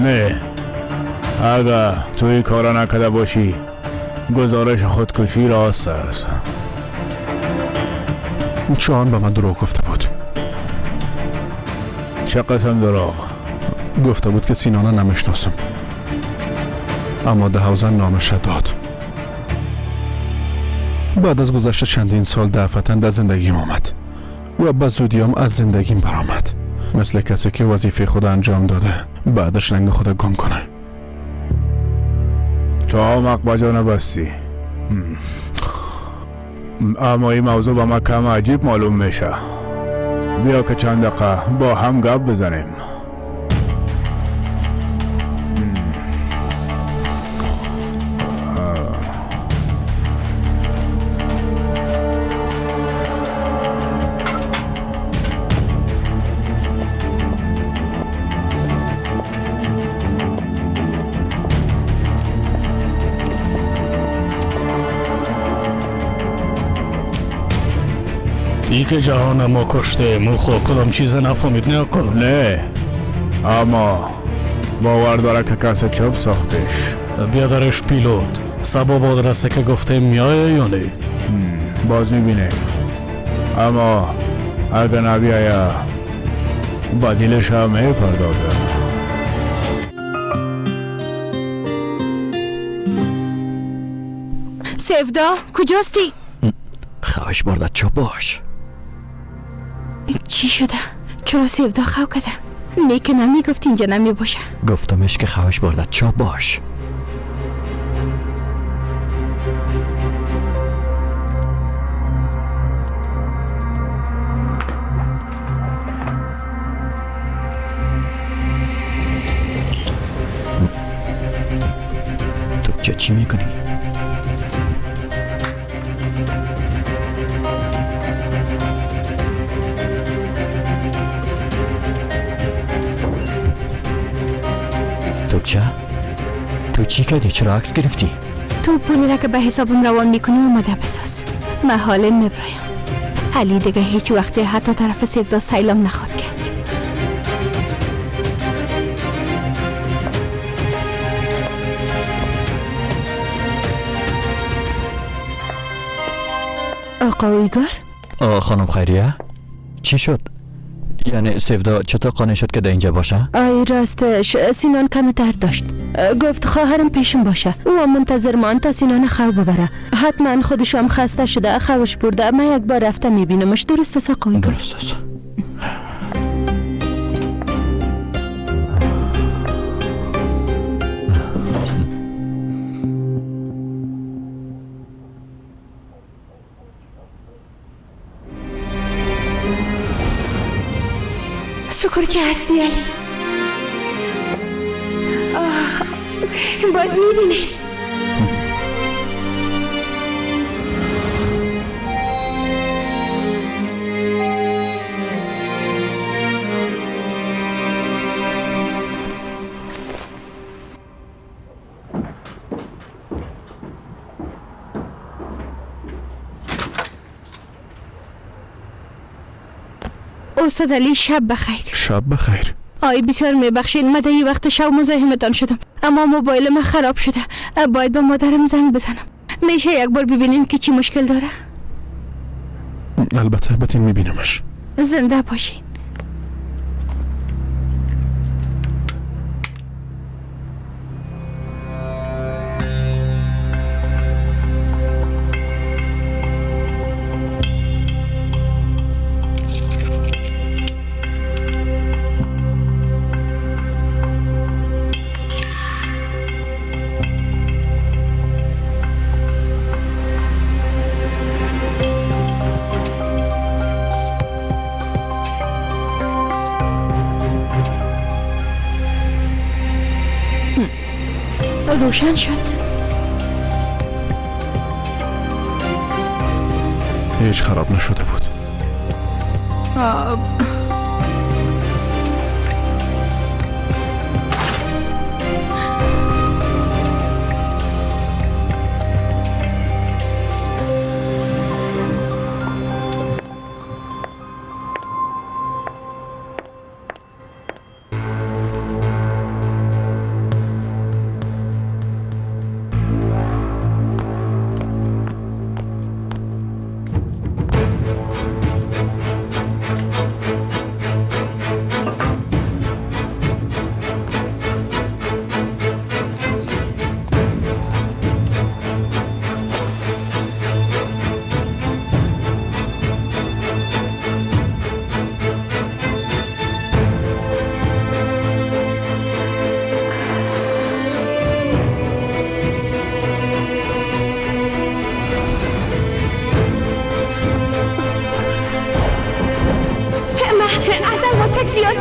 نه اگر تو این کارا نکرده باشی گزارش خودکشی راست است. چون به من دروغ گفته بود. چه قسم دروغ؟ گفته بود که سینانه نمیشناسم، اما ده حوزه نامش داد. بعد از گذشت چندین سال دفعتا در زندگیم آمد و به زودیم از زندگیم برآمد، مثل کسی که وظیفه خود انجام داده بعدش رنگ خود گم کنه. تو آمق بجا نبستی، اما این موضوع به ما کم عجیب معلوم میشه. بیا که چند دقیقه با هم گپ بزنیم. ای که جهان ما کشته مو کدام چیز نفهمید نه آقا؟ نه، اما باور داره که کسی چوب ساختش. بیادرش پیلوت سبا بادرسه که گفته میایه یا نه؟ باز میبینه، اما اگه نبیایه بدیلش هم میپردازه. سفدا کجاستی؟ خواهش برده چوب باش. چی شده؟ چرا سفدا خو کده؟ نه که نمی گفت اینجا نمی باشه. گفتمش که خواهش برده چوب باش. تو چی میکنی؟ توپچه؟ تو چی کردی؟ چرا عکس گرفتی؟ تو پولی را که به حسابم روان میکنی اومده بساز. من حاله میبرایم. علی دیگه هیچ وقتی حتی طرف سفدا سیلام نخواد کرد. آقا اویگار؟ خانم خیریه چی شد؟ یعنی سفدا چطور قانع شد که در اینجا باشه؟ آی راستش سینان کم درد داشت، گفت خواهرم پیشم باشه، او هم منتظر مان تا سینان خو ببره. حتما خودش هم خسته شده خوش برده. من یک بار رفته میبینمش. درست است آقا اویگار؟ درست است. شکر که هستی علی. باز میبینی. استاد علی شب بخیر. شب بخیر. آی بسیار میبخشین، من در وقت شب مزاحمتان شدم، اما موبایل من خراب شده، باید به مادرم زنگ بزنم. میشه یک بار ببینین که چی مشکل داره؟ البته بتین میبینمش. زنده باشین. روشن شد. هیچ خراب نشده بود.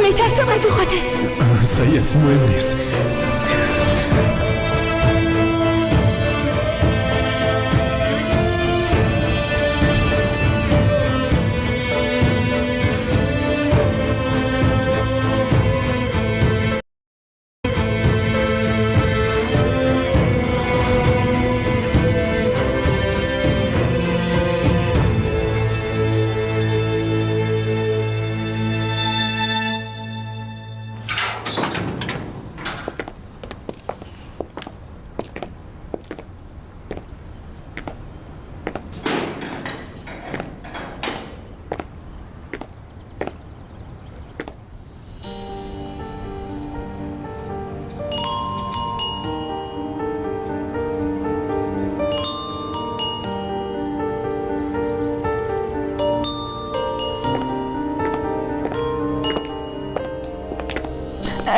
میترسم از او خاطر. صحیح است، مهم نیست.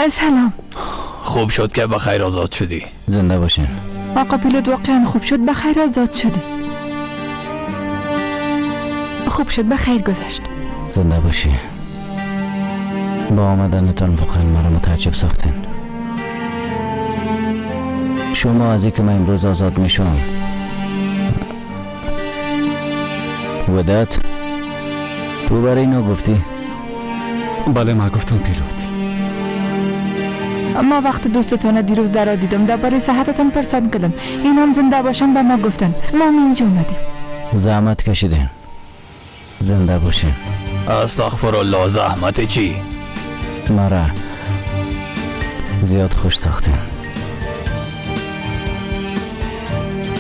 سلام. خوب شد که به خیر آزاد شدی. زنده باشین. آقا پیلوت واقعا خوب شد به خیر آزاد شدی. خوب شد به خیر گذشت. زنده باشی. با آمدنتان واقعا مرا متعجب ساختین. شما از اینکه من امروز آزاد میشم وداد، تو برای اینا گفتی؟ بله ما گفتم پیلوت. ما وقت دوستتان دیروز در دیدم، درباره صحتتان پرسان کردم. این هم زنده باشن به ما گفتن. ما هم اینجا اومدیم. زحمت کشیدین. زنده باشین. استغفر الله. زحمت چی؟ مرا زیاد خوش ساختین.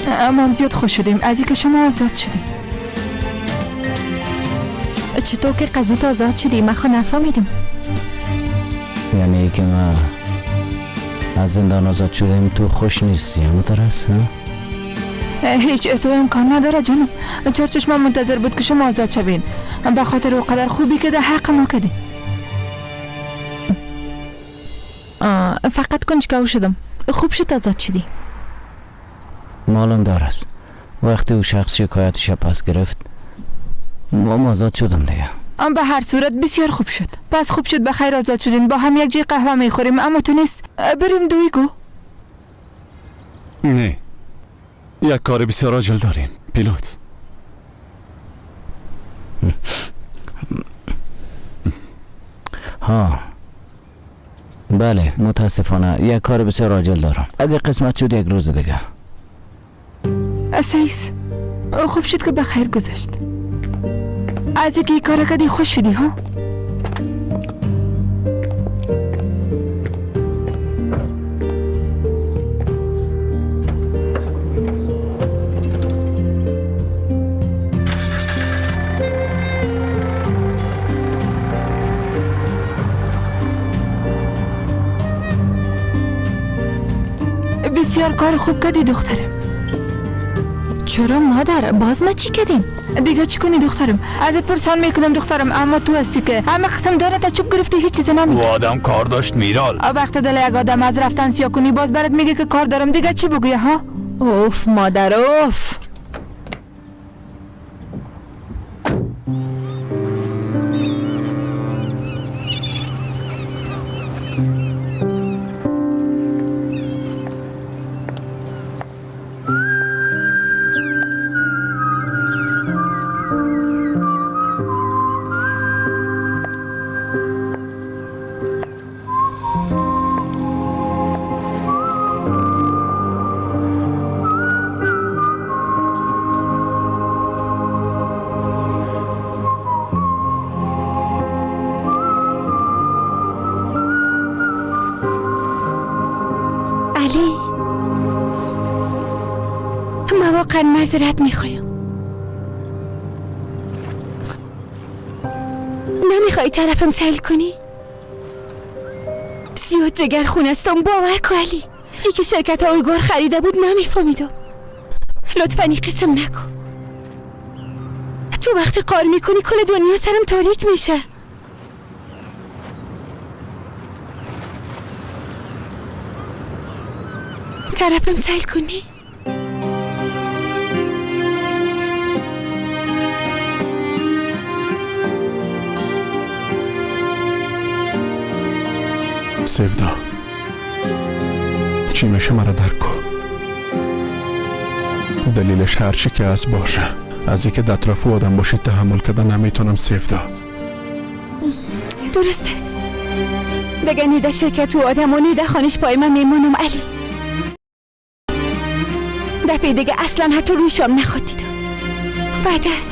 ما هم زیاد خوش شدیم از اینکه شما آزاد شدیم. چطور که قضیت آزاد شدی؟ من خو نفهمیدم. یعنی که ما از زندان آزاد شدیم تو خوش نیستی همونطور است؟ هیچ تو امکان نداره جانم. چهار چشمم منتظر بود که شما آزاد شوین، به خاطر او قدر خوبی که در حق ما کردی. فقط کنجکاو شدم. خوب شد آزاد شدی. معلوم دار است وقتی او شخص شکایتش پس گرفت ما آزاد شدم دیگه. ام به هر صورت بسیار خوب شد. پس خوب شد به خیر آزاد شدین. با هم یک جای قهوه میخوریم. اما تو نیست بریم دویگو. نه، یک کار بسیار عاجل داریم پیلوت. ها بله، متاسفانه یک کار بسیار عاجل دارم. اگه قسمت شد یک روز دیگه. سیس خوب شد که به خیر گذشت. از اینکه این کار کردی خوش شدی ها؟ بسیار کار خوب کردی دخترم. چرا مادر؟ باز ما چی کردیم؟ دیگه چی کنی دخترم؟ ازت پرسان میکنم دخترم، اما تو هستی که همه قسم داره تا چوب گرفتی هیچ چیز نمیگی. و آدم کار داشت میرال. وقت دل یک آدم از رفتن سیا کنی باز برات میگه که کار دارم، دیگه چی بگویه ها؟ اوف مادر اوف. واقعا معذرت میخوایم. نمیخوای طرفم سیل کنی؟ زیاد جگر خون هستم باور کن علی. یکی شرکت اویگور خریده بود نمیفهمیدم. لطفا این قسم نکن. تو وقتی قار میکنی کل دنیا سرم تاریک میشه. طرفم سیل کنی؟ سیودا چی میشه مرا درک کن. دلیلش هرچی که از باشه، از اینکه در اطراف آدم باشی تحمل کردن نمیتونم سیودا. درست است دیگه، نیده شرکت و آدم و نیده خانش پای من میمونم علی. دفعه دیگه اصلا حتی رویشم نخواد دیدم. بعد است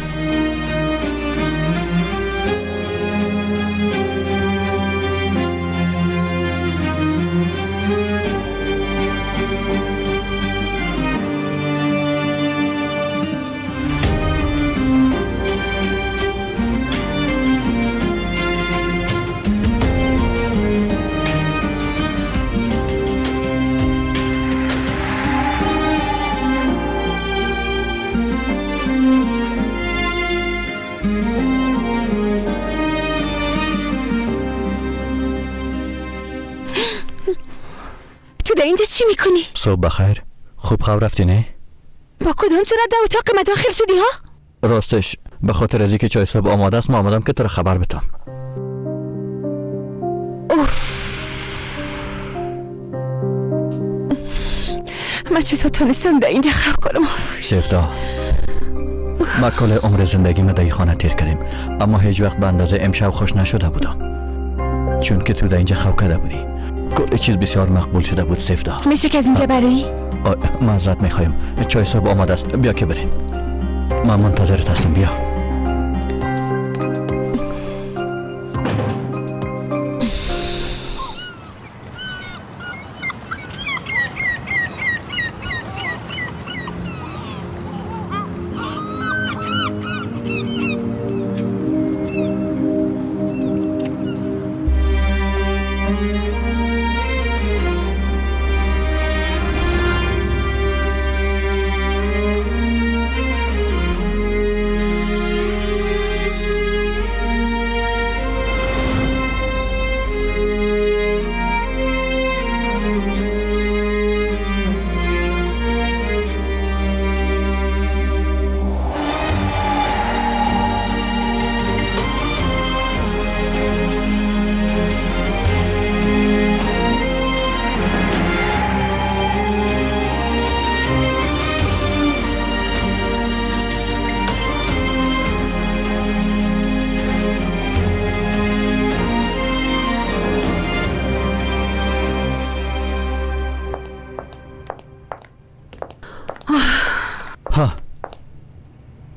چی میکنی؟ صبح بخیر. خوب خواب رفتی نه؟ با کدام جرأت در اتاق ما داخل شدی ها؟ راستش به خاطر از اینکه چای صبح آماده است ما آمدم که تو را خبر بدم. اوف، من چطور تونستم در اینجا خواب کنم؟ سفدا، ما کل عمر زندگی ما در این خانه تیر کردیم، اما هیچ وقت به اندازه امشب خوش نشده بودم، چون که تو در اینجا خواب کرده بودی. کل چیز بسیار مقبول شده بود. سفدا، میشه که از اینجا برایی؟ معذرت میخوایم، چای صبح آماده است، بیا که بریم. من منتظرت هستم، بیا.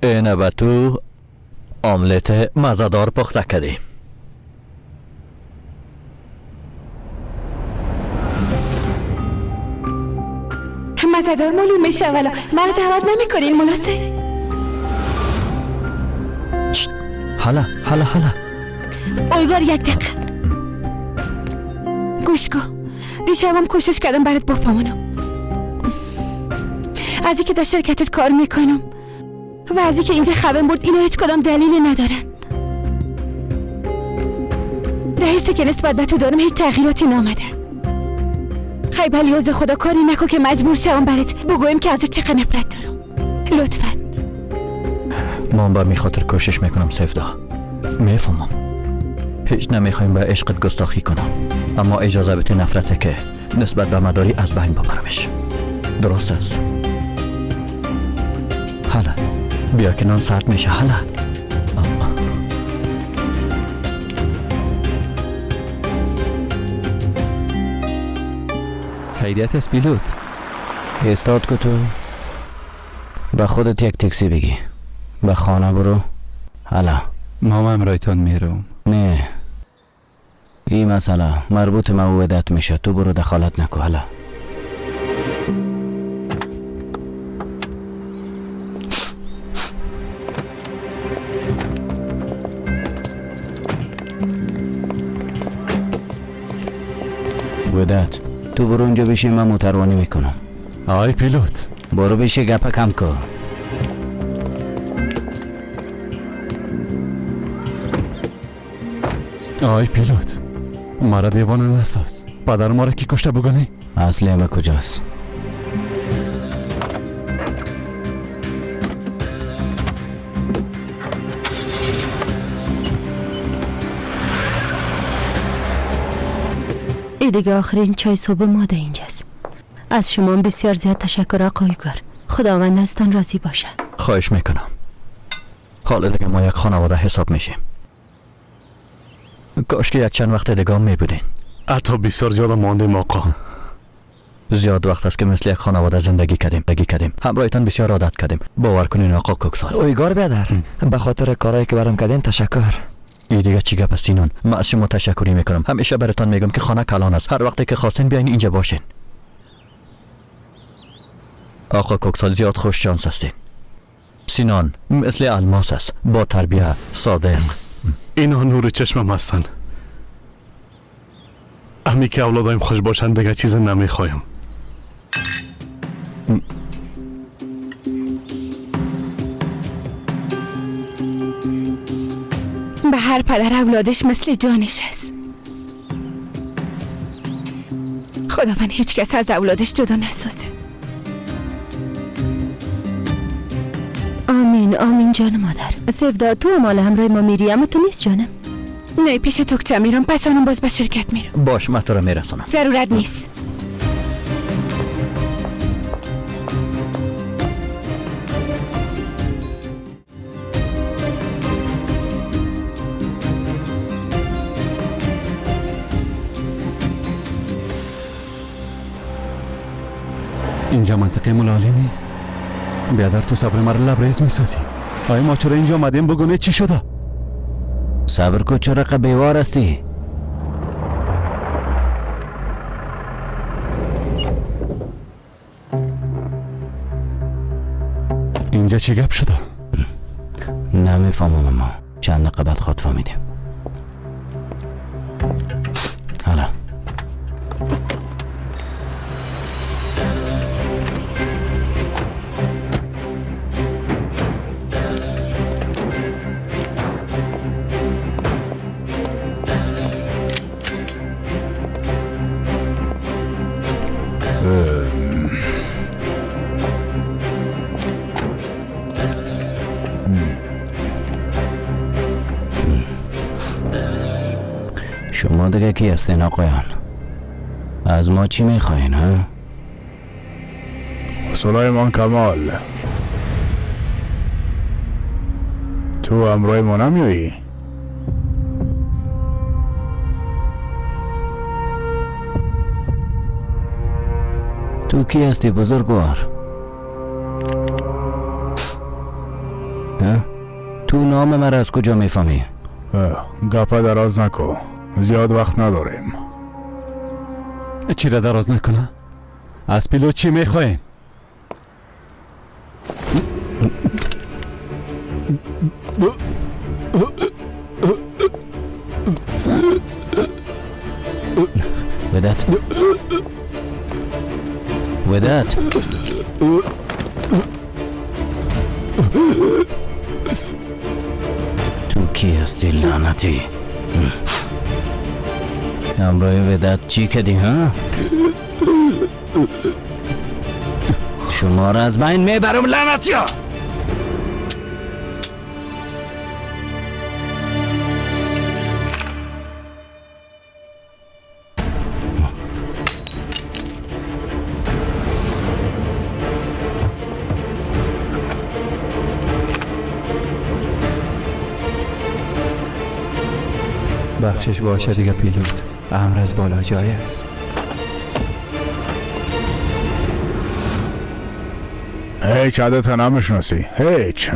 اینه به تو آملت مزه‌دار پخته کردیم. مزه‌دار معلوم میشه ولی مرا دعوت نمیکنین مناسب. حالا حالا حالا اویگار یک دقیقه گوش کن. دیشبم کوشش کردم برات بفهمونم از اینکه در شرکتت کار میکنم و از اینکه اینجا خبر برد، اینا هیچ کدام دلیلی ندارن. در حسی که نسبت به تو دارم هیچ تغییراتی نامده. خیلی بلیاز خدا کاری نکن که مجبور شوم برات بگویم که از چقدر نفرت دارم. لطفا. من به می خاطر کوشش میکنم سفدا، میفهمم هیچ نمیخوایم به عشقت گستاخی کنم، اما اجازه بده نفرته که نسبت به مداری از بین ببرمش. درست است؟ حالا بیا که نان سرد میشه. حالا خیریت است پیلوت. استاد که تو به خودت یک تاکسی بگی به خانه برو. حالا ما هم رایتان میروم. نه، این مسئله مربوط موعدت میشه، تو برو دخالت نکو. حالا ودت تو برو اونجا بشی، من موتروانی میکنم. آی پیلوت برو بشی، گپه کم کن. آی پیلوت مرا دیوانه نساز. پدر ما را کی کشته بگنی؟ اصلی همه کجاست؟ ای دیگه آخرین چای صبح ما در اینجاست. از شما بسیار زیاد تشکر آقای گار. خداوند ازتان راضی باشه. خواهش میکنم. حالا دیگه ما یک خانواده حساب میشیم. کاش که یک چند وقت دیگه هم میبودین. حتی بسیار زیاد ماندیم آقا. زیاد وقت است که مثل یک خانواده زندگی کردیم. همراهتان بسیار عادت کردیم. باور کنین آقا کوکسال. اویگار بیادر، به خاطر کارهایی که برام کردین تشکر. ای دیگه چی گپ است اینان؟ من از شما تشکری میکنم. همیشه براتان میگم که خانه کلان است. هر وقتی که خواستین بیاین اینجا باشین. آقا کوکسال زیاد خوش شانس هستین. سینان مثل الماس است، با تربیه، صادق. اینا نور چشمم هستن. امی که اولادایم خوش باشن دیگه چیز نمیخوایم. به هر پدر اولادش مثل جانش است. خداوند هیچ کس از اولادش جدا نسازه. آمین آمین جان مادر. سفدا تو مال همراه ما میری اما تو نیست جانم. نه پیش توکچه میرم، پس آنم باز به شرکت میرم. باش من تو را میرسانم. ضرورت نیست. اینجا منطقه ملالی نیست. بیادر تو صبر مرا لبریز میسازی. آیا ما چرا اینجا آمدیم؟ بگو چی شده؟ صبر کو، چرا بیوار هستی؟ اینجا چی گپ شده؟ نمیفهمم اما چند دقیقه بعد خود فهمیدیم. حالا شما دیگه کی هستین آقایان؟ از ما چی میخواین ها؟ سلیمان کمال، تو همراه ما نمیایی؟ تو کی هستی بزرگوار؟ تو نام مرا از کجا میفهمی؟ گپا دراز نکو، زیاد وقت نداریم. چی را دراز نکنه؟ از پیلو چی میخواین؟ وداد، وداد، تو کی هستی لعنتی؟ همراه وداد چی کردی ها؟ شما را از بین میبرم لعنتی ها. بخشش باشه دیگه پیلوت، امر از بالا جای است. هیچ عادت نمیشناسی، هیچ.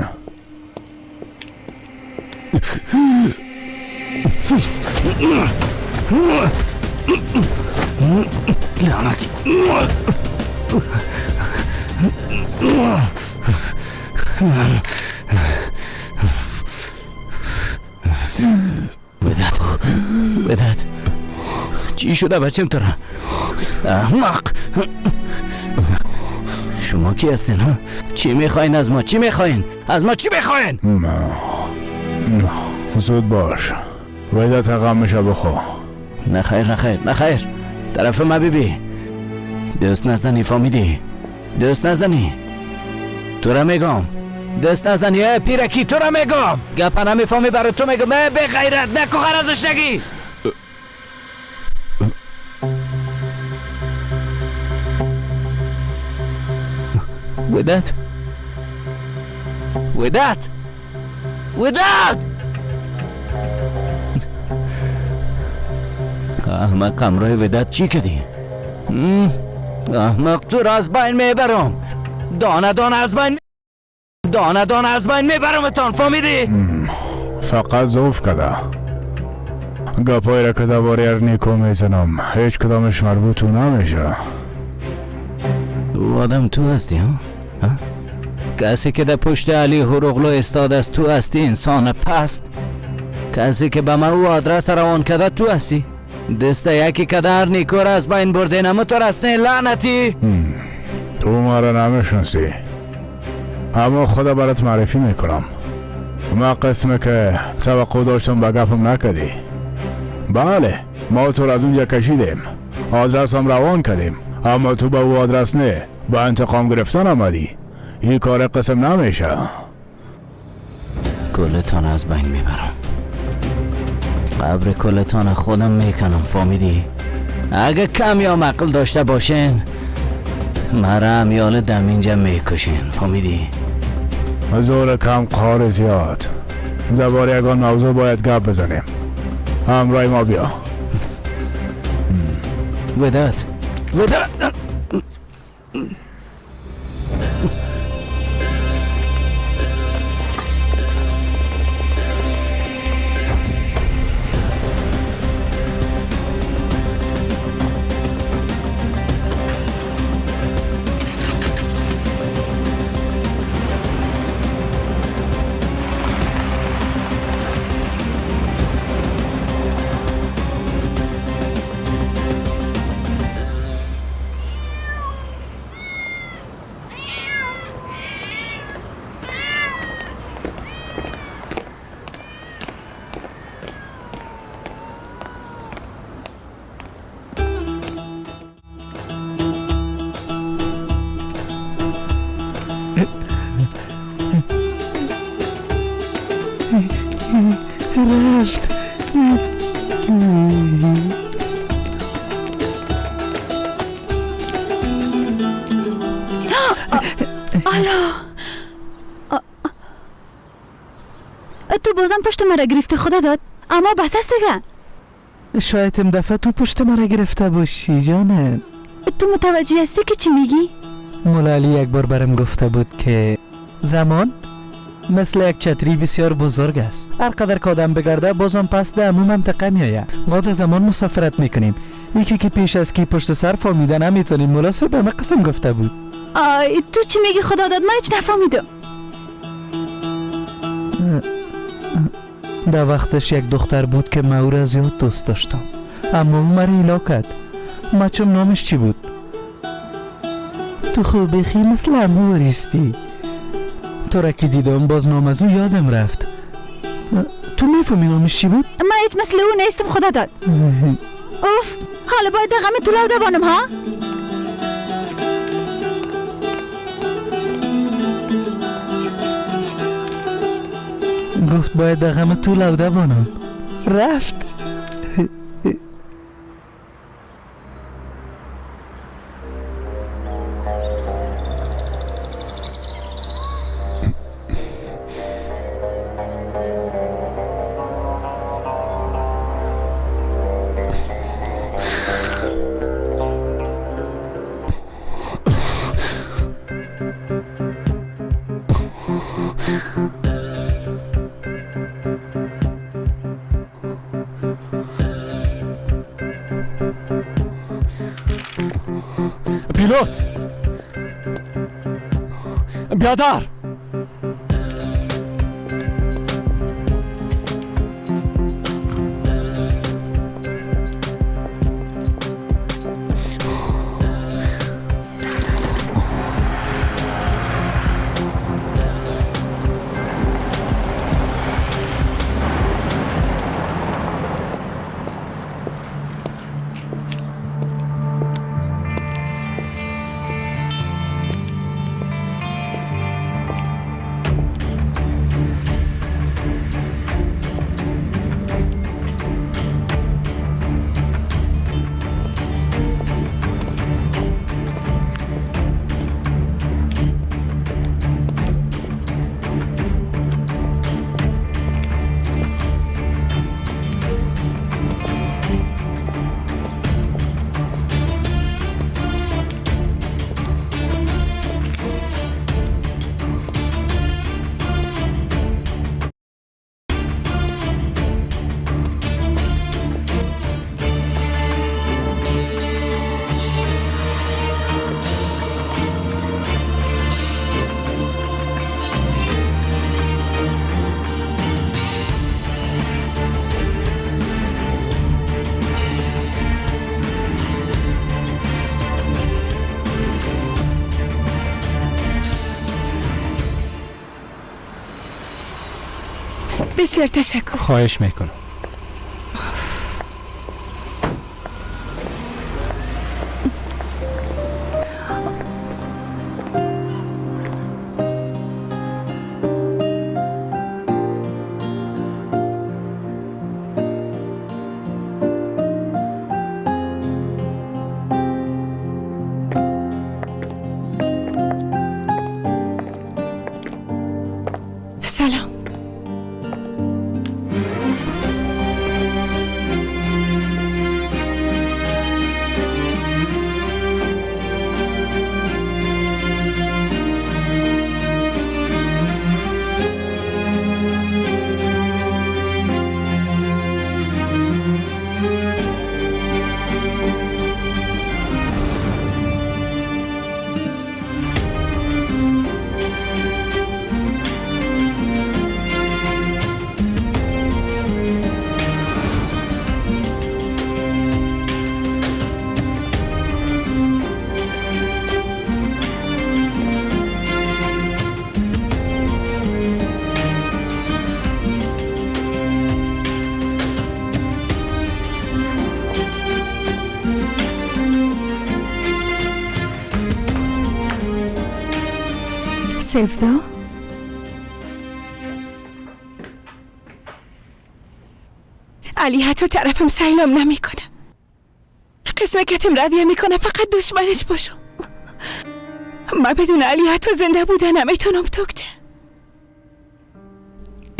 لعنتی. وداد، وداد، چی شده بچم تو را؟ احمق، شما کی هستین ها؟ چی میخواین از ما؟ چی میخواین از ما؟ چی میخواین؟ نه زود باش، وداد غمش بخو. نه خیر، نه خیر، نه خیر، طرف ما بی دست نزنی، فهمیدی؟ دست نزنی، تو را میگم دست نزنی. ای پیرکی، تو را میگم گپا نمیفهمی، برای تو میگم. ای بی غیرت، نکو غرضش نگی. وداد، وداد، وداد، احمق، همراه وداد چی کردی؟ احمق، تو را از بین میبرم، دانه دانه از بین، دانه دانه از بین میبرمتان، فهمیدی؟ فقط ضعف کرده. گپای را که درباره ارنیکو میزنم هیچ کدامش مربوط نمیشه. او آدم تو هستی ها؟ کسی که در پشت علی هروغلو استاد است تو هستی، انسان پست. کسی که به من او آدرس روان کرده تو هستی. دست یکی که در نیکو را از بین برده نمو تو رسنه لعنتی. تو ما را نمیشناسی، اما خدا برات معرفی میکنم. ما قسمه که توقع داشتم به گپم نکردی. بله، ما تو را از اونجا کشیدیم. آدرس هم روان کردیم، اما تو به او آدرس نه، به انتقام گرفتن آمدی. این کار قسم نمیشه. کلتان از بین میبرم، قبر کلتان خودم میکنم، فهمیدی؟ اگه کم یا عقل داشته باشین مرا امیال دم اینجا میکشین، فهمیدی؟ زور کم قار زیاد. درباره یگان موضوع باید گپ بزنیم. همراه ما بیا. وداد وداد رفت. آلا تو بازم پشت مرا گرفته خدا داد، اما بس است دیگه. شاید این دفعه تو پشت مرا گرفته باشی جانم. تو متوجه هستی که چی میگی؟ مولا علی یک بار برم گفته بود که زمان مثل یک چتری بسیار بزرگ است، هر قدر که آدم بگرده بازم پس ده امو منطقه میآید. ما در زمان مسافرت میکنیم، یکی که پیش از کی پشت سر فهمیده نمیتونیم. مولا صاحب به من قسم گفته بود. آی تو چی میگی خدا داد؟ من هیچ نفهمیدم. در وقتش یک دختر بود که من او را زیاد دوست داشتم، اما او مرا ایلا کرد. ما چون نامش چی بود؟ تو خوب بیخی مثل امو ریستی. تو را که دیدم باز نام از او یادم رفت. تو میفهمی نامش چی بود؟ من هیچ مثل او نیستم خدا داد. اوف حالا باید غم تو لوده بانم ها؟ گفت باید غم تو لوده بانم. رفت. پیلوت بیادر، بسیار تشکر. خواهش میکنم. سفدا؟ علی حتی طرفم سیلام نمیکنه. قسم کتم رویه میکنه فقط دشمنش باشم. من بدون علی حتی زنده بودن نمیتونم توکچه.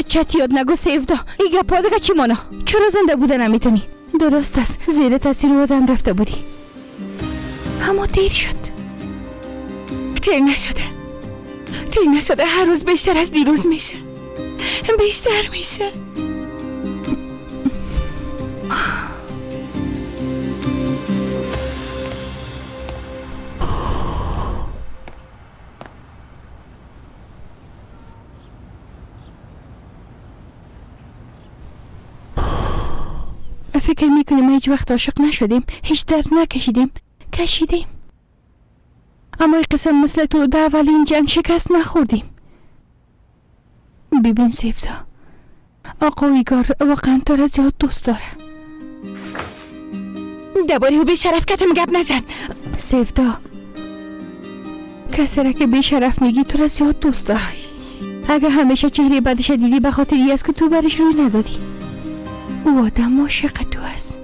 چت یاد نگو سیفدا، ای گپا دیگه چی مانا؟ چرا زنده بودن نمیتونی؟ درست است، زیر تاثیر آدم رفته بودی، اما دیر شد. دیر نشده، دیر نشده، هر روز بیشتر از دیروز میشه، بیشتر میشه. فکر میکنیم ما هیچ وقت عاشق نشدیم، هیچ درد نکشیدیم، کشیدیم، اما این قسم مثل تو در اولین جنگ شکست نخوردیم. ببین سیفدا، آقا ایگار واقعا تو را زیاد دوست داره. درباره او بی شرف کتم گپ نزن. سیفدا، کسی را که بی شرف میگی تو را زیاد دوست داره. اگه همیشه چهره بدش دیدی به خاطر ای است که تو برش روی ندادی. او آدم عاشق تو است.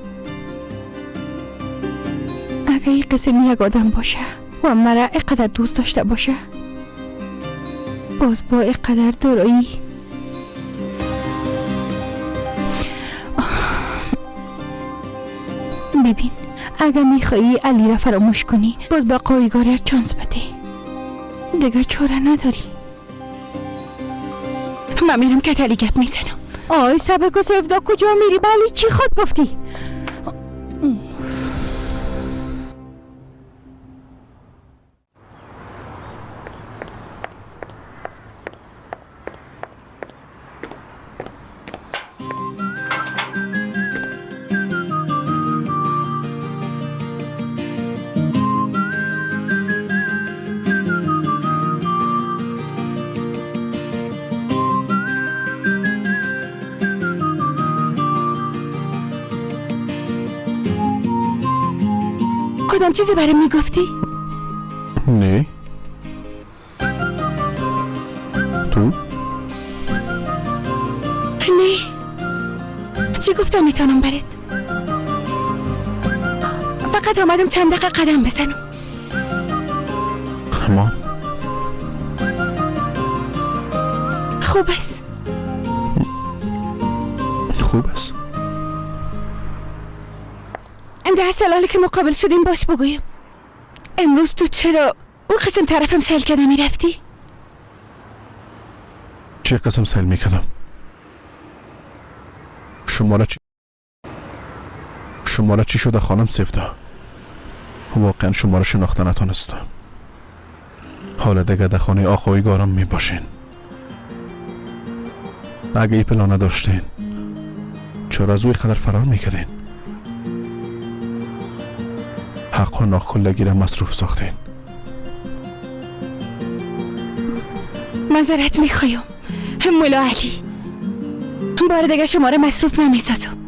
اگه این قسم یک آدم باشه و مرا اینقدر دوست داشته باشه، باز با اینقدر دارایی، ببین اگه میخوایی علی را فراموش کنی، باز با قایگار یک چانس بده، دیگه چاره نداری. من میرم که علی گپ میزنم. آی صبر کن سیفدا، کجا میری؟ بله چی خود گفتی؟ کدام چیزی برای میگفتی؟ نه. تو؟ نه. چی گفتم میتونم برات؟ فقط آمدم چند دقیقه قدم بزنم. ما؟ خوب است. خوب است. ده سالی که مقابل شدیم باش بگویم امروز تو چرا او قسم طرفم سیل کردم میرفتی؟ چه قسم سیل میکردم؟ شما را چی شده خانم سیفدا؟ واقعا شما را شناخته نتونستم. حالا دیگه در خانه آقای گارم میباشین. اگه ای پلانه داشتین چرا از او قدر فرار میکردین؟ حق و ناخلگی را مصروف ساختین. معذرت میخوایم مولا علی، بار دیگه شما را مصروف نمیسازم.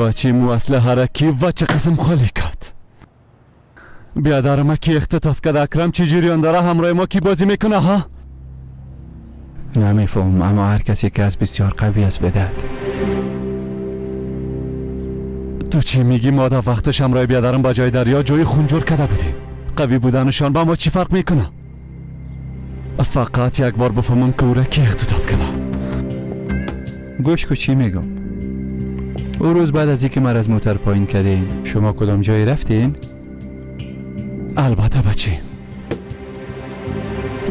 با چی مو اسلحه را کی و چه قسم خالی کرد؟ بیادر ما کی اختطاف کرده؟ اکرم چی جریان داره؟ همراه ما کی بازی میکنه ها؟ نمیفهمم، اما هر کسی که از بسیار قوی است بدهد. تو چی میگی؟ ما در وقتش همراه بیادرم با جای دریا جوی خونجور کرده بودیم. قوی بودنشان با ما چی فرق میکنه؟ فقط یک بار بفهمم که او را کی اختطاف کرده. گوش کو چی میگم. او روز بعد از اینکه مرا از موتر پایین کردین، شما کدام جایی رفتین؟ البته بچه،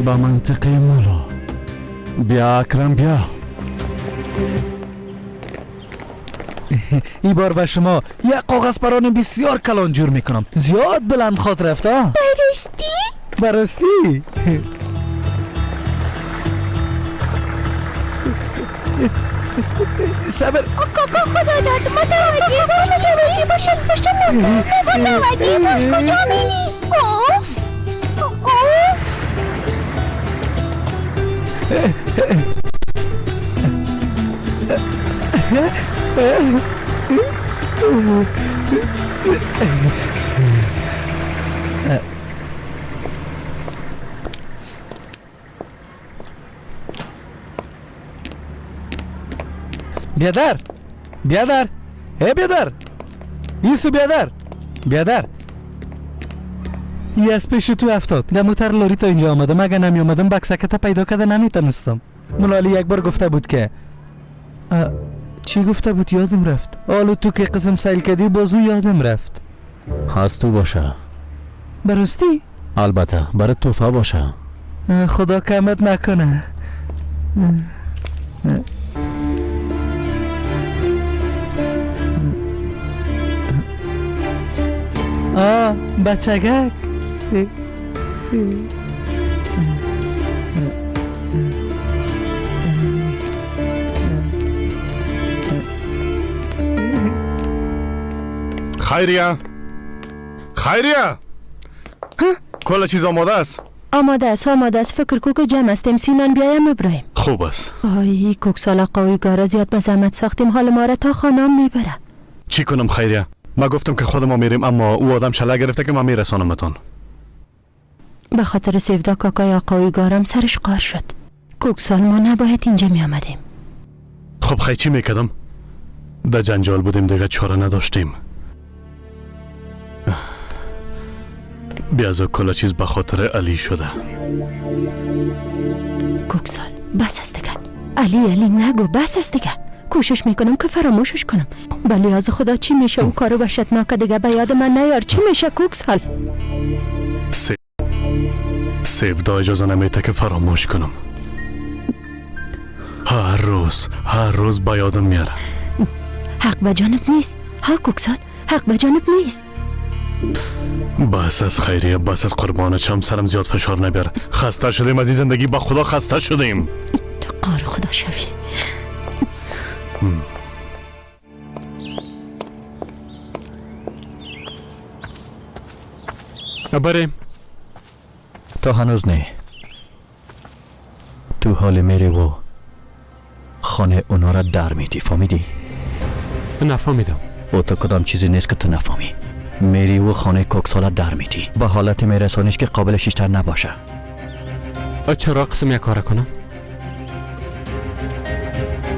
با منطقه مولا. بیا اکرم بیا. این بار به شما یک کاغذ پران بسیار کلان جور میکنم، زیاد بلند خواد رفت. برستی؟ برستی. صبر. کاکا خدا داد، متوجه باش، متوجه باش، از پشت متوجه باش، کجا میری؟ اوف اوف. بیادر، بیادر، ای بیادر، ایسو بیادر، بیادر، ای از پیش تو افتاد. در موتر لوری تا اینجا آمدم، اگه نمی آمدم بکسکت پیدا کرده نمیتونستم. ملالی یک بار گفته بود که چی گفته بود یادم رفت. حالا تو که قسم سیل کردی بازو یادم رفت. از تو باشه. براستی؟ البته برای توفه باشه. خدا کمت نکنه. آه بچگک. خیریه، خیریه، کل چیز آماده است؟ آماده است، آماده است. فکر کو که جمع هستیم، سینان بیایم ابراهیم. خوب است. آی کوکسال قویگارا زیاد به زحمت ساختیم، حال ما را تا خانم میبره. چی کنم خیریه؟ ما گفتم که خود ما میریم، اما او آدم شله گرفته که ما میرسانمتان. به خاطر سیودا کاکای آقایگارم سرش قار شد. کوکسال ما نباید اینجا می آمدیم. خب خیلی چی میکردم؟ در جنجال بودیم دیگه، چاره نداشتیم. بیازو کلا چیز به خاطر علی شده. کوکسال بس است دیگه. علی علی نگو، بس است دیگه. کوشش میکنم که فراموشش کنم. ولی از خدا چی میشه او کارو وحشتناک دیگه به یاد من نیار. چی میشه کوکسال؟ سیودا اجازه نمیده که فراموش کنم. هر روز هر روز به یادم میاره. حق به جانب نیست ها کوکسال، حق به جانب نیست. بس از خیریه، بس از قربان چم، سرم زیاد فشار نبیار. خسته شدیم از این زندگی، با خدا خسته شدیم. قار خدا شوی. بریم. تا هنوز نه. تو حال میری و خانه اونا را در میدی، فهمیدی؟ نفهمیدم. او تو کدام چیزی نیست که تو نفهمی. میری و خانه کوکسالا در میدی، به حالت میرسانیش که قابل شیشتر نباشه. چرا قسم یک کار کنم؟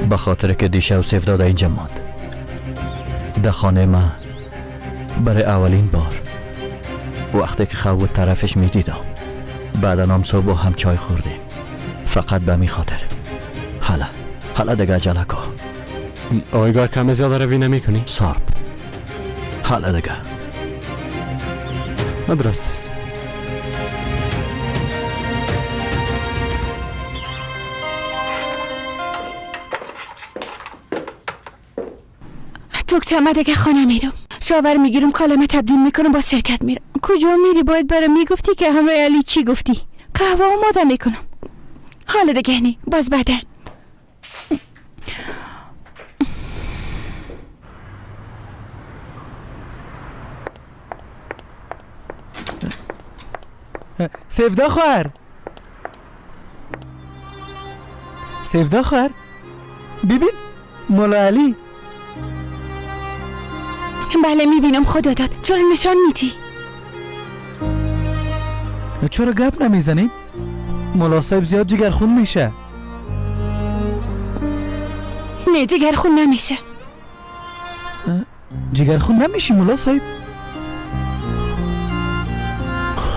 به خاطر که دیشب سیف داده اینجا ماند. در خانه ما برای اولین بار وقتی که خواب بود طرفش میدیدم. بعدا هم صبح با هم چای خوردیم، فقط به می خاطر. حالا حالا دیگه عجله کن. آیگار کم زیاده روی نمی کنی؟ سارب حالا دیگه درست است. دکتر من دیگه خانه میرم، شاور میگیرم، کالمه تبدیل میکنم، با شرکت میرم. کجا میری؟ باید برام میگفتی که همراه علی چی گفتی. قهوه آماده میکنم. حالا دیگه نی، باز بعدا. سیودا خواهر، سیودا خواهر، ببین مولا علی. بله میبینم خدا داد. چرا نشان میدی؟ چرا گپ نمیزنیم؟ ملا صاحب زیاد جگرخون میشه. نه جگرخون نمیشه. جگرخون نمیشی ملا صاحب؟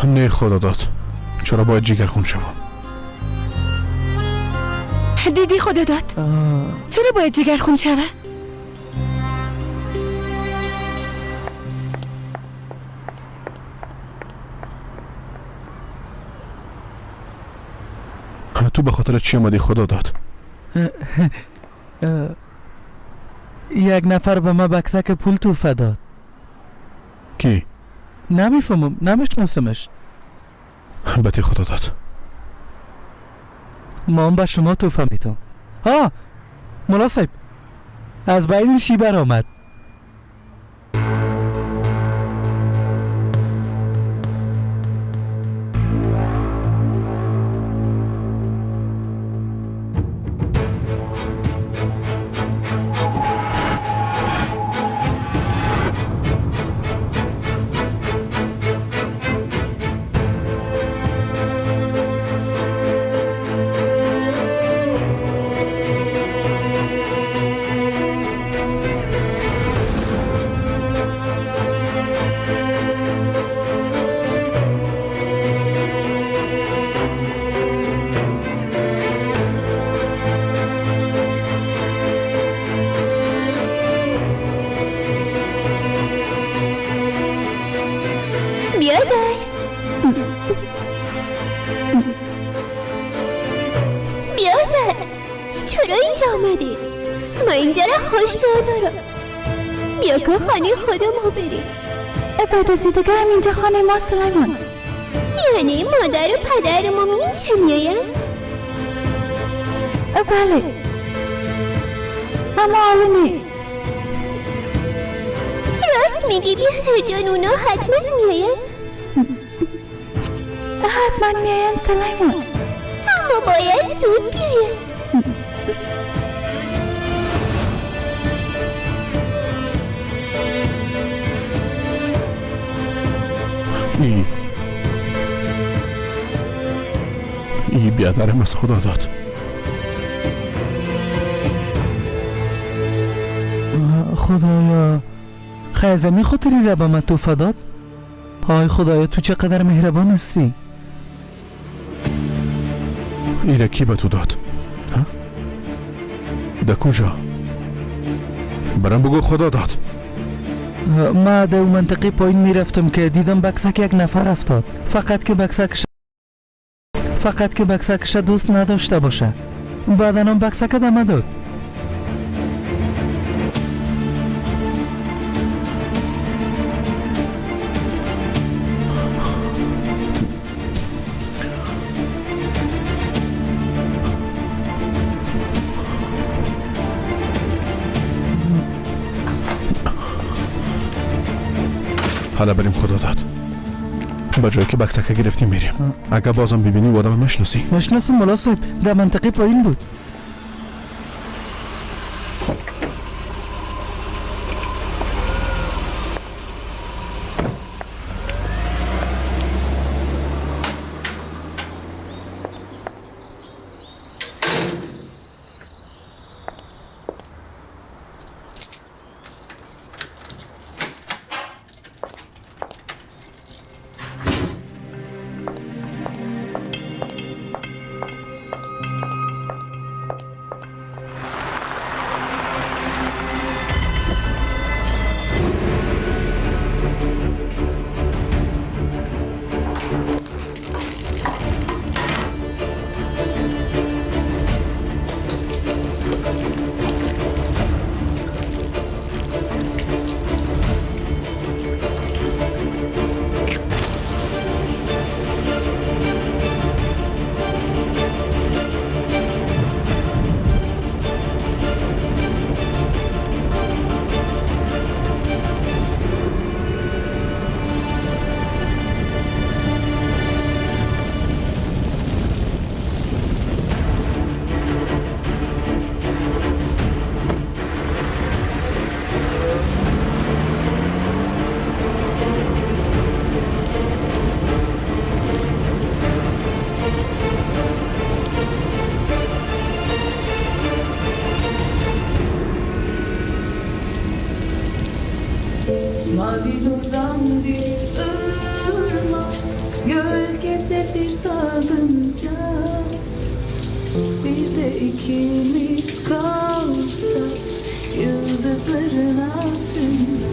نه خدا داد، چرا باید جگرخون شوم؟ دیدی خدا داد، چرا باید جگرخون شوه؟ تو به خاطر چی آمدی خدا داد؟ یک نفر به ما بکسک پول توفه داد. کی؟ نمیفهمم، نمیشناسمش. بتی خدا داد، ما هم به شما توفه میتم. ها ملا صاحب، از بین شیبر آمد. بیادر، چرا اینجا آمدی؟ ما اینجا را خوش ندارم. بیا که خانه خودمو بریم. بعد از دیگه هم اینجا خانه ما سلیمان. یعنی مادر و پدرمون اینجا میاین؟ بله، اما حالا نه. راست میگی بیادر جان، اونا حتما میاین. حتما میاین سلیمان، اما باید زود بیاین. ای بیادرم از خدا داد. خدایا، خیزمی خاطری را به من توفه داد. آی خدایا، تو چقدر مهربان هستی. ایره کی به تو داد؟ ها؟ در کجا؟ برام بگو خدا داد. ما در منطقه پایین میرفتم که دیدم بکسک یک نفر افتاد. فقط که بکسکش دوست نداشته باشه. بعدا هم بکسک دمه داد. حالا بریم خدا داد. با جایی که بکسکه گرفتیم میریم. اگه بازم ببینی آدم مشناسی. مشناسم ملا صاحب، در منطقه پایین بود. İkimiz kalsak yıldızların altında.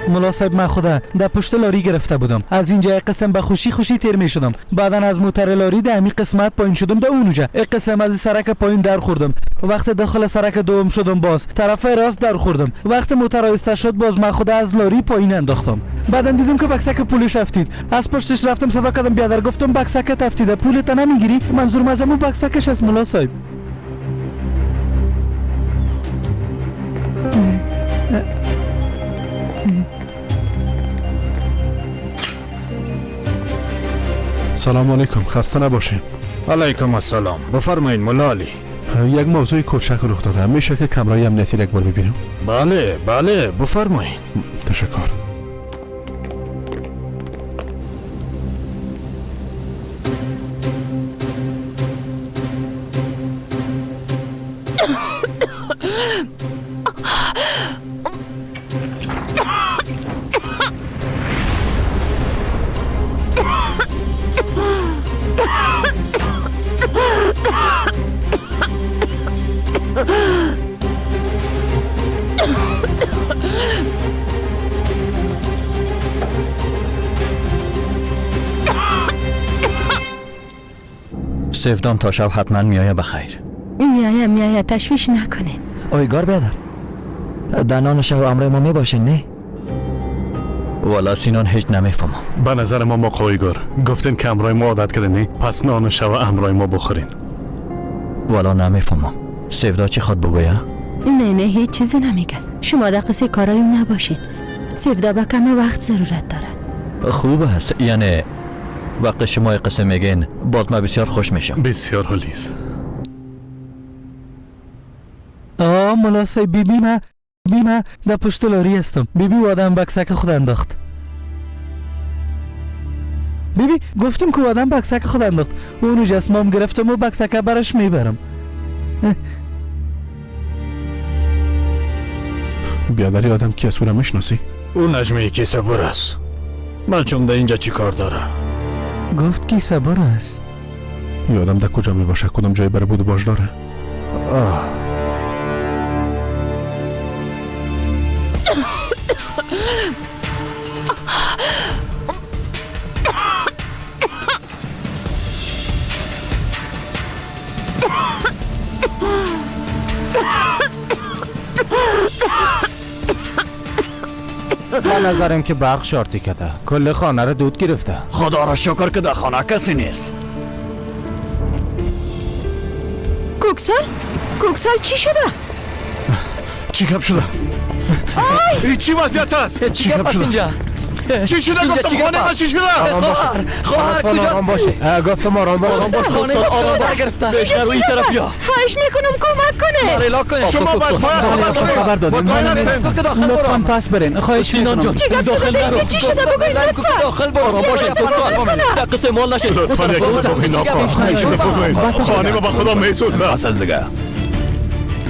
ملا صاحب من خدا در پشت لاری گرفته بودم. از اینجا یک قسم به خوشی خوشی تیر می شدم. بعدا از موتر لاری در همی قسمت پایین شدم، در اونجا یک قسم از سرک پایین در خوردم. وقت داخل سرک دوم شدم، باز طرف راست در خوردم. وقت موتر آهسته شد، باز من خدا از لاری پایین انداختم. بعدا دیدم که بکسک پولش افتید. از پشتش رفتم صدا کردم بیادر، گفتم بکسکت افتیده، پولت نمیگیری؟ منظورم از همون بکسکش است ملا صاحب. سلام علیکم، خسته نباشین. علیکم السلام، بفرمایین مولا علی. یک موضوع کوچک رخ داده، میشه که کمرای امنیتی را یک بار ببینم؟ بله بله، بفرمایین. تشکر. سفدام تا شب حتما میایه. بخیر. میایه میایه، تشویش نکنین. اویگار بیادر، در نان شب امرای ما می باشین نه؟ والا سینان هیچ نمیفهمم. به نظر ما مقایگار گفتین که امرای ما عادت کرده نه؟ پس نان شب امرای ما بخورین. والا نمیفهمم سفدا چی خواد بگویه؟ نه نه، هیچ چیزی نمیگه. شما در قصه کارای او نباشین. سفدا به کم وقت ضرورت داره. خوب است، یعنی وقت شما قصه میگین باز من بسیار خوش میشم. بسیار حالیست. آه ملا صاحب، بیبی من در پشت لاری هستم. بیبی آدم بکسک خود انداخت. بیبی گفتم که آدم بکسک خود انداخت. اونو جسمام گرفتم و بکسک برش میبرم. بیادری آدم کی از او را میشناسی؟ او نجمه کیسه بر است. من چون در اینجا چی کار دارم؟ گفت کیسه بر است. یادم در کجا می باشه؟ کدام جای بر بود و باش داره؟ آه. من نظرم که برق شارتی کرده، کل خانه را دود گرفته. خدا را شکر که در خانه کسی نیست. کوکسال، کوکسال چی شده؟ چی گپ شده؟ آی چی وضعیت است؟ چی گپ اینجا؟ چی شده؟ گفتم خانه من چی شده؟ خواهر خواهر کجا؟ باشه گفتم آرام باشه. خانه آرام گرفته. بیشتر روی طرف بیا. خواهش میکنم کمک کنه. شما باید خبر دادیم. لطفاً پس برین. خواهش میکنم. داخل نرو. چی شده بگوین لطفاً. داخل برو. آرام باشه. دقیقه مال نشه. لطفاً یکی بگوین آقا. خانه با خدا میسوزه. بس از دیگه.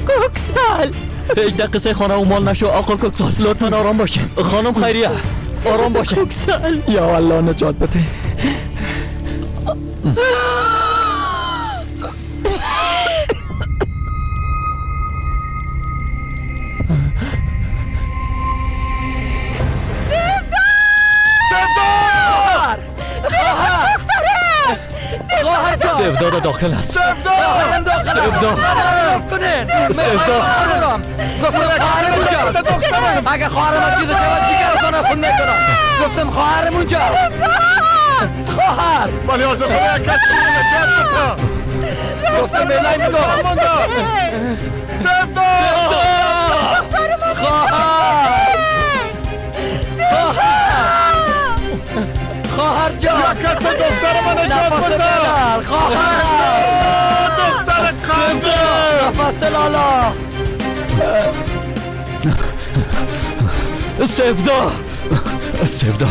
کوکسال هیچ دقیقه خانه و مال نشو آقا کوکسال. لطفاً آرام باشین. خانم خیریه آرام باشه. کوکسال یا الله نجات بده. سفدا داخل است. سفدا سفدا سفدا. گفتم خواهرم اونجا. اگه خواهرم چیزی شود جگرتان خون میکنم. گفتم خواهرم اونجا. خواهر ولی از خدا کسی نجات بده. گفتم الهی میگم سفدا. خواهر خواهر جان، یا کس دختر من نجات بده. خواهر دختر قنده نفس لالا. سفدا سفدا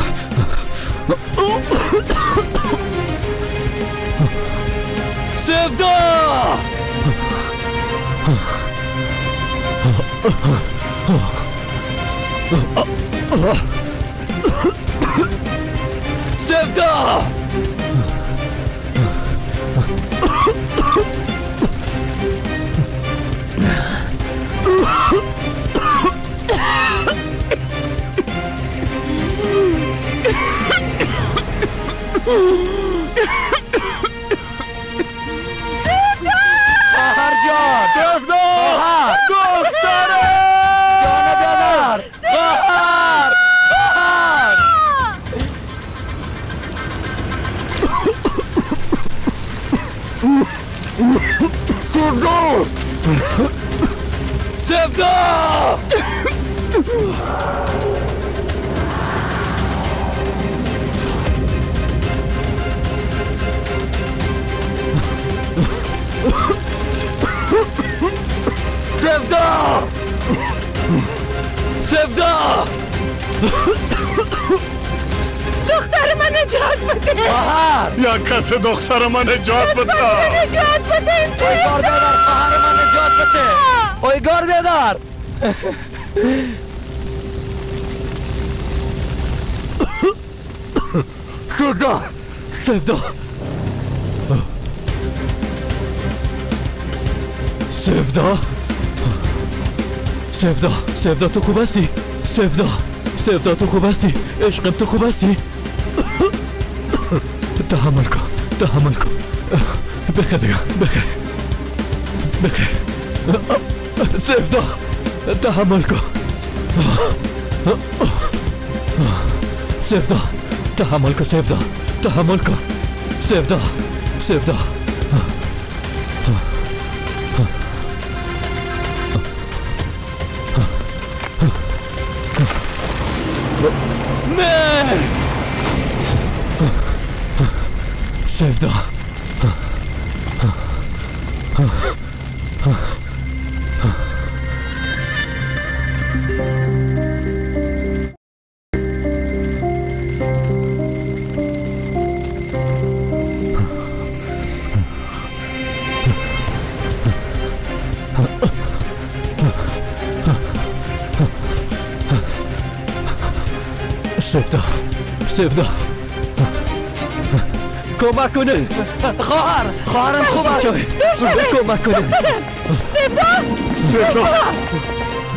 سفدا. سفدا. خواهر جان، سفدا، خواهر، دختره، جان بیادر، خواهر، خواهر. سفدا، سفدا. سفدا، سفدا. دختر من نجات بده. خواهر، یک کس دختر من نجات بده. نجات بده. اوی گار بیادر، خواهر من نجات بده. اوی گار بیادر. سفدا، سفدا، سفدا، سفدا، سفدا، تو خوب هستی؟ سفدا، سفدا، تو خوب هستی؟ عشقم، تو خوب هستی؟ تحمل کن، تحمل کن. بخیر دیگه، بخیر، بخیر. سفدا، تحمل کن. سفدا، تحمل کن. سفدا، تحمل کن. سفدا، سفدا. نه، سفدا. سفدا، سفدا، کمک کنه. خواهر، خواهرم خوب است؟ کمک کنه. سفدا، سفدا،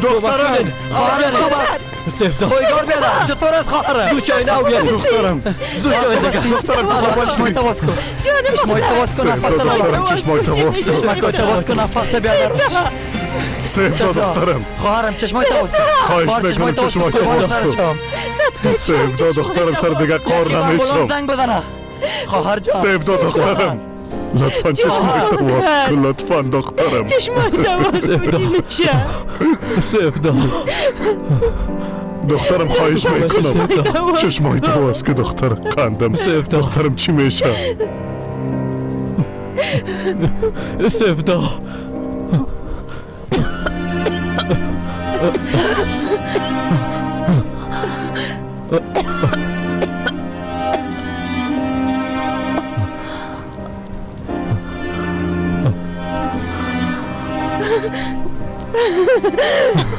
دخترم، خواهرم خوب است؟ سفدا، اوی گار بیادر، چطور است خواهرم؟ زود چای نو بیارید. دخترم، زود چای دیگه. دخترم، تو چشمای تواز کن، چشمای تواز کن، نفس دخترم، چشمای تواز کن. چشمای تواز کن، نفس بیادر. سفدا، دخترم، خواهرم، چشمای تواز کن. خواهش میکنم چشمای تواز کن. سفدا، دخترم، سر دیگه قار نمیشم. زنگ بزنه خواهر جان. سفدا، دخترم، لطفا چشمای تواز کن، لطفا دخترم. چشمای تواز کن میشه. سفدا، دخترم، خواهش میکنم چشمای تواز که دختر قندم. دخترم، چی میشه؟ سفدا.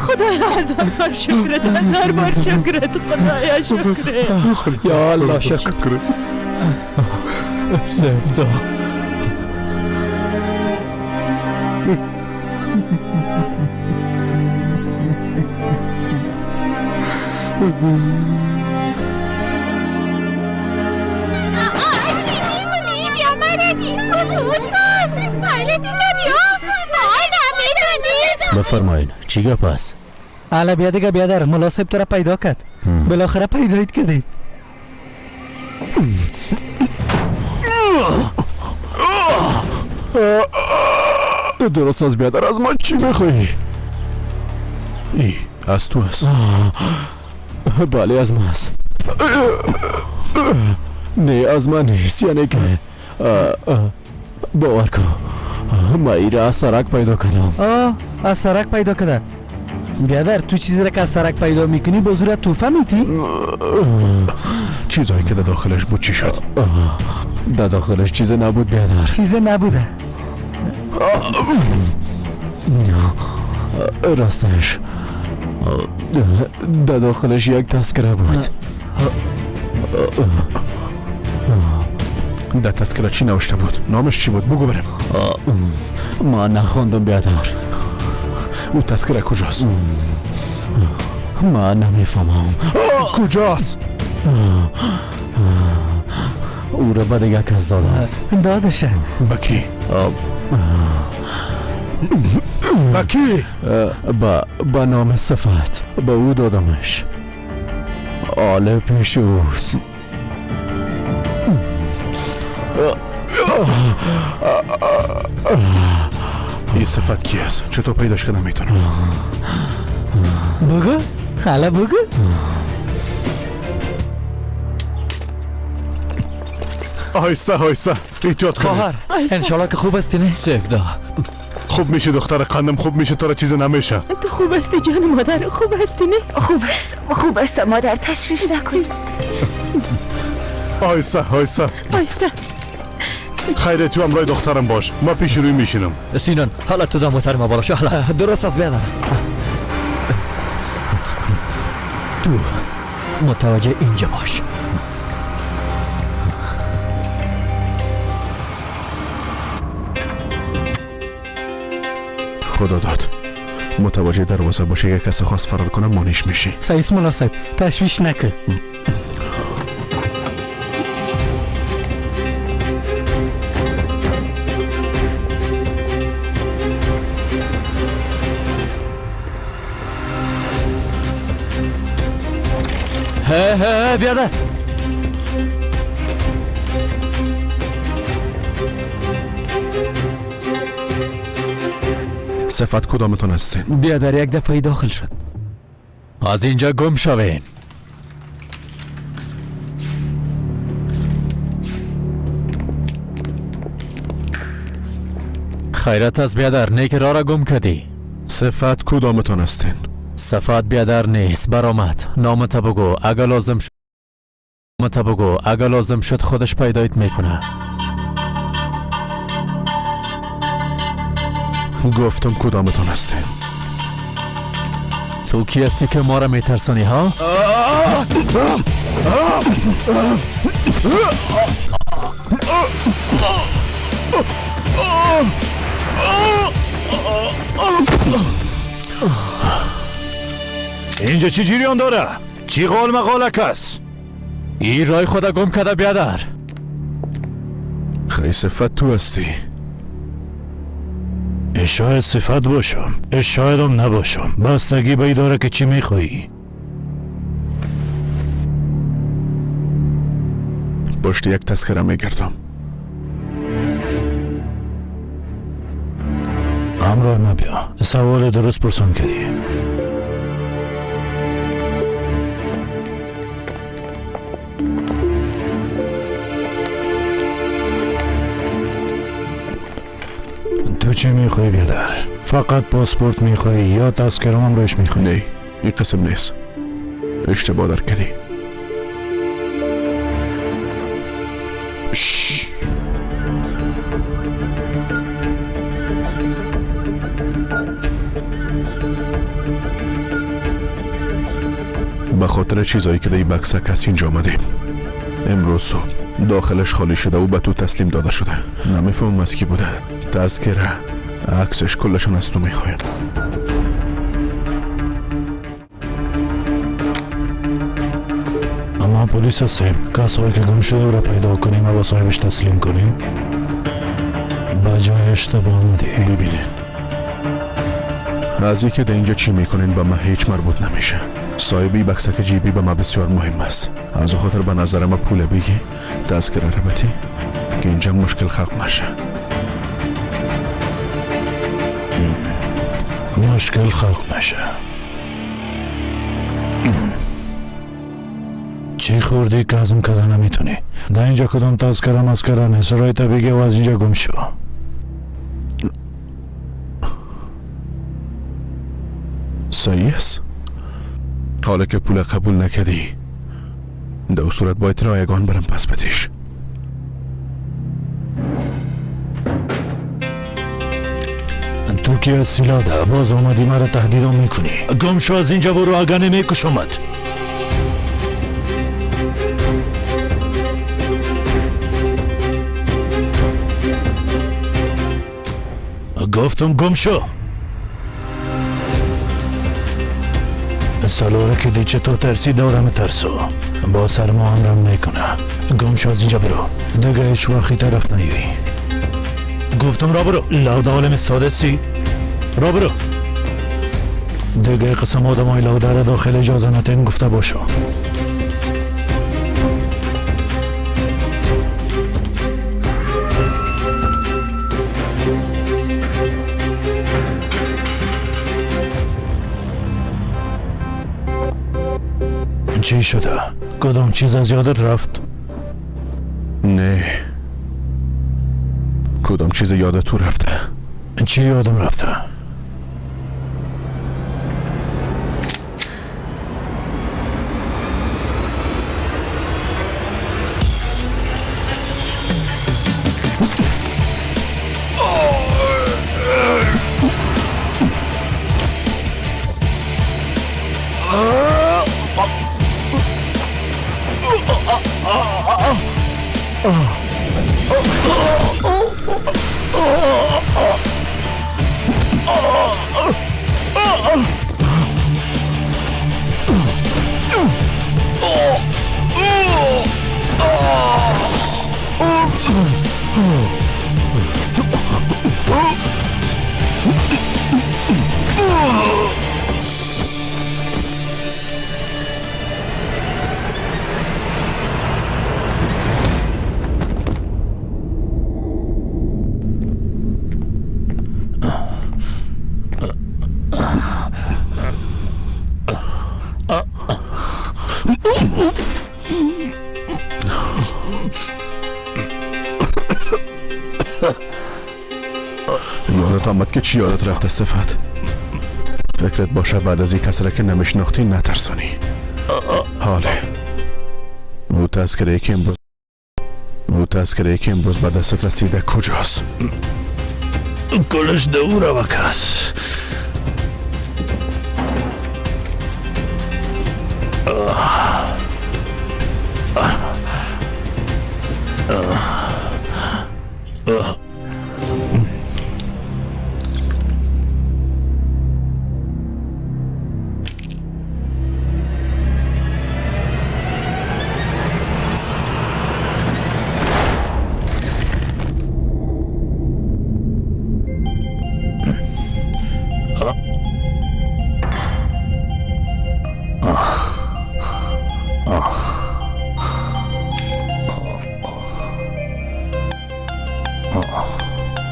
خدایا هزار بار شکرت، هزار بار شکرت، خدایا شکرت. یا الله شکر. سفدا. آقا چی میمونی؟ بیا مددی، زود باش، سایلت بیا. وای نمیدونی. بفرمایین، چی گپ است؟ الا بیا دیگه بیادر، ملا صاحب تو را پیدا کرد. بالاخره پیدایت کردیم. درست از بیادر، از ما چی میخوایی؟ ای از تو است؟ بله، از ما است. نه، از من نیست. یعنی که باور کن، ما ایره از سرک پیدا کردم. آه، از سرک پیدا کرده. بیادر، تو چیزی را که از سرک پیدا میکنی با زورت توفه میتی؟ چیزهایی که در داخلش بود چی شد؟ در داخلش چیز نبود بیادر. چیز نبوده؟ راستش در داخلش یک تذکره بود. Дар тазкира чӣ навишта буд? Номаш чӣ буд? Бугӯ барем. Ман нахондам, биадар. Ӯ тазкира куҷост? Ман намефаҳмам. Куҷост? Ӯро ба дигар кас додам. Додаша. Ба кӣ? Ба кӣ? Ба номи Сифат. Ба ӯ додамаш. Оле пеши ӯст. Ин сифат ки аст? Чутор пайдош карда метавонам? Бугӯ, ҳала бугӯ. Оҳиста, оҳиста, эҳтиёт кунед. Хоҳар, иншоалло ки хуб ҳастӣ, не? Севда. Хуб меши, духтари қандам, хуб меши, туро чизе намеша. Ту хуб ҳастӣ, ҷони модар, хуб ҳастӣ, не? Хуб аст, хуб аст, модар, ташвиш накун. Оҳиста, оҳиста. Оҳиста. Хайре, ту ҳамроҳи духтарам бош, ман пеши рӯй мешинам. Синан, ҳала ту дамотар ма боло шо, ҳала. Дуруст аст, биадар. Ту мутаваҷҷеҳ инҷа бош. Худо дод, мутаваҷҷеҳ дарвоза бош, агар касе хост фарор кунад, мониш мешӣ. Саис мулло соҳиб, ташвиш накун. Ҳе, ҳе, ҳе, биадар. Сифат кудоматон ҳастед? Биадар, як дафъаи дохил шуд. Аз инҷа гум шавем. Хайрат аст, биадар, неки роҳро гум кардӣ. Сифат кудоматон ҳастед? Сифат, биадар, нест, баромад. Номата бугӯ, агар лозим шуд, номата бугӯ, агар лозим шуд, худаш пайдоит мекунад. Гуфтам кудоматон ҳастед? Ту кӣ ҳастӣ ки моро метарсонӣ, ҳа? Инҷа чӣ ҷириён дора? Чӣ ғолмағолак аст? Ин роҳи худа гум карда, биадар. Хай, сифат ту ҳастӣ. Шояд сифат бошам, шоядам набошам. Бастагӣ ба идора ки чӣ мехоҳӣ. Пушти як тазкира мегардам. Ҳамроҳ ма биё. Саволи дуруст пурсон кардӣ. Ту чӣ мехоҳӣ, биадар? Фақат паспорт мехоҳӣ ё тазкирам ҳамроҳиш мехоҳӣ? Не, ин қисм нест. Иштибоҳ дар кардӣ. Ба хотири чизое ки дар бакса кас инҷо омадем. Имрӯз субҳ дохилаш холӣ шуда ӯ ба ту таслим дода шуда. Намефаҳмам аз кӣ буда. Тазкира, аксаш куллашон аз ту мехоҳем. Ма полис ҳастем. Касое ки гум шуда ӯро пайдо кунем ва ба соҳибаш таслим кунем. Ба ҷои иштибоҳ омадӣ. Бибинед, аз ин ки дар инҷа чӣ мекунед ба ман ҳеҷ марбут намеша. Соҳиби баксаки ҷибӣ ба ман бисёр муҳим аст. Аз он хотир ба назари ман пуле бигӣ, тазкираро батӣ, ки инҷа мушкил халқ наша. Мушкил халқ наша. Чӣ хӯрдӣ ки ҳазм карда наметонӣ? Дар инҷа кудом тазкира мазкира нест. Роҳита бигӣ ва аз инҷа гум шо. Саҳеҳ аст. ҳоло ки пул қабул накардӣ, дар сурат бояд ройгон барам пас батиш. Ту ки аз силода боз омадӣ маро таҳдидом мекунӣ. Гум шо аз инҷа, буро, агар намекушамад. گفتم گم شو. سالوره که دیچه تو ترسی دورم ترسو با سرما امرم نکنه. گم شو از اینجا برو، دیگه هیچ وقتی طرف نیوی. گفتم را برو. لاوده عالم ساده سی را برو. دیگه قسم آدم های لاوده را داخل اجازه نتین گفته باشو. چی شده؟ کدام چیز از یادت رفت؟ نه، کدام چیز یاد تو رفته؟ چی یادم رفته؟ یادت آمد که چی یادت رفته صفت؟ فکرت باشه بعد از این کسی را که نمیشناختی نترسانی. حاله او تذکره که امروز او تذکره که امروز به دستت رسیده کجاست؟ کلش دوره و کس.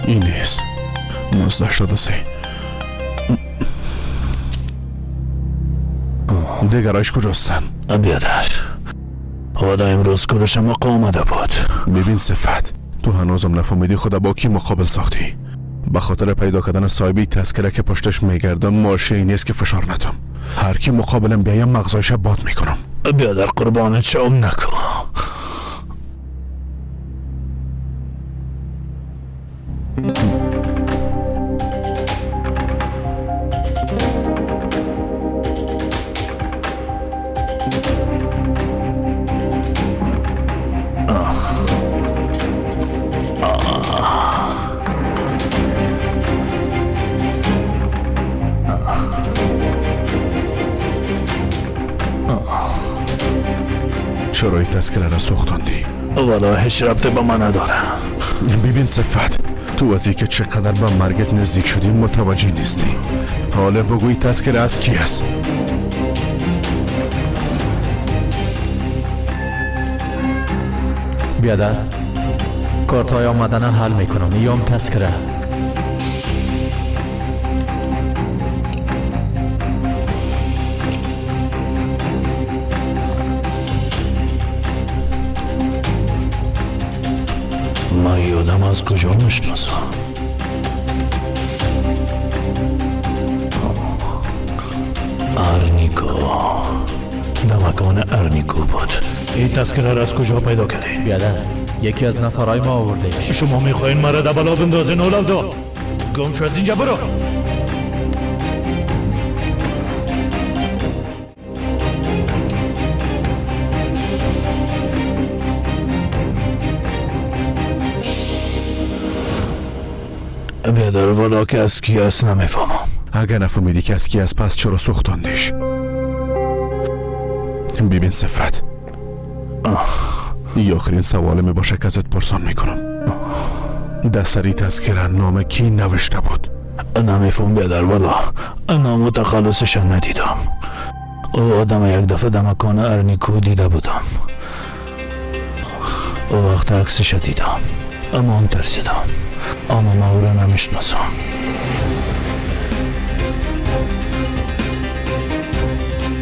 این نیست. 1983. دیگرایش کجاستن؟ بیادر خدا امروز کلش مقا آمده بود. ببین صفت، تو هنوزم نفهمیدی خدا با کی مقابل ساختی. به خاطر پیدا کردن صاحبی تذکره که پشتش میگردم ماشه نیست که فشار ندم. هر کی مقابلم بیایم مغزایش باد میکنم. بیادر قربانت شوم نکن. چرا این تذکره را سوختاندی؟ والا هیچ ربطی به من نداره. ببین صفت، تو از اینکه چقدر به مرگت نزدیک شدی متوجه نیستی. حالا بگوی تذکره از کی است؟ بیادر کارتای آمدن حل میکنم. یام تذکره. من یادم از کجا میشناسم؟ ارنیکو، در مکان ارنیکو بود. این تذکره را از کجا پیدا کردی؟ بیادر یکی از نفرهای ما آورده. شما میخواین مرا در بلا بندازین اولادو؟ گم شو از اینجا برو. بیادر والا که از کی است نمیفهمم. اگر نفهمیدی که از کی است پس چرا سوختاندیش؟ ببین صفت، این آخرین سوال می باشه که ازت پرسان میکنم. در سری تذکره نام کی نوشته بود؟ نمیفهم بیادر والا، نام و تخلصش ندیدم. او آدم یک دفعه در مکان ارنیکو دیده بودم. او وقت عکسش دیدم اما هم ترسیدم، اما ما او را نمیشناسم.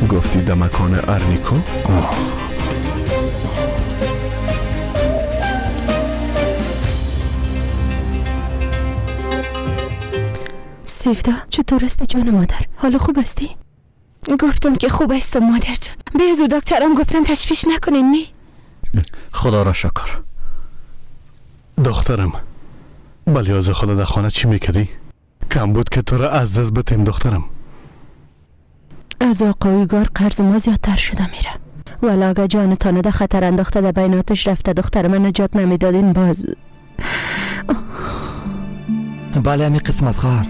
گفتی در مکان ارنیکو؟ سیفدا چطور است جان مادر؟ حالا خوب هستی؟ گفتم که خوب هستم مادر جان. به زود دکترام گفتن تشویش نکنین. نی خدا را شکر. دخترم بلیاز خدا در خانه چی میکردی؟ کم بود که تو را از دست بتیم دخترم. از آقایگار قرض ما زیادتر شده میره. ولی اگه جانتانه در خطر انداخته در بین آتش رفته دختر من نجات نمیدادین باز. بله همین قسم از خواهر.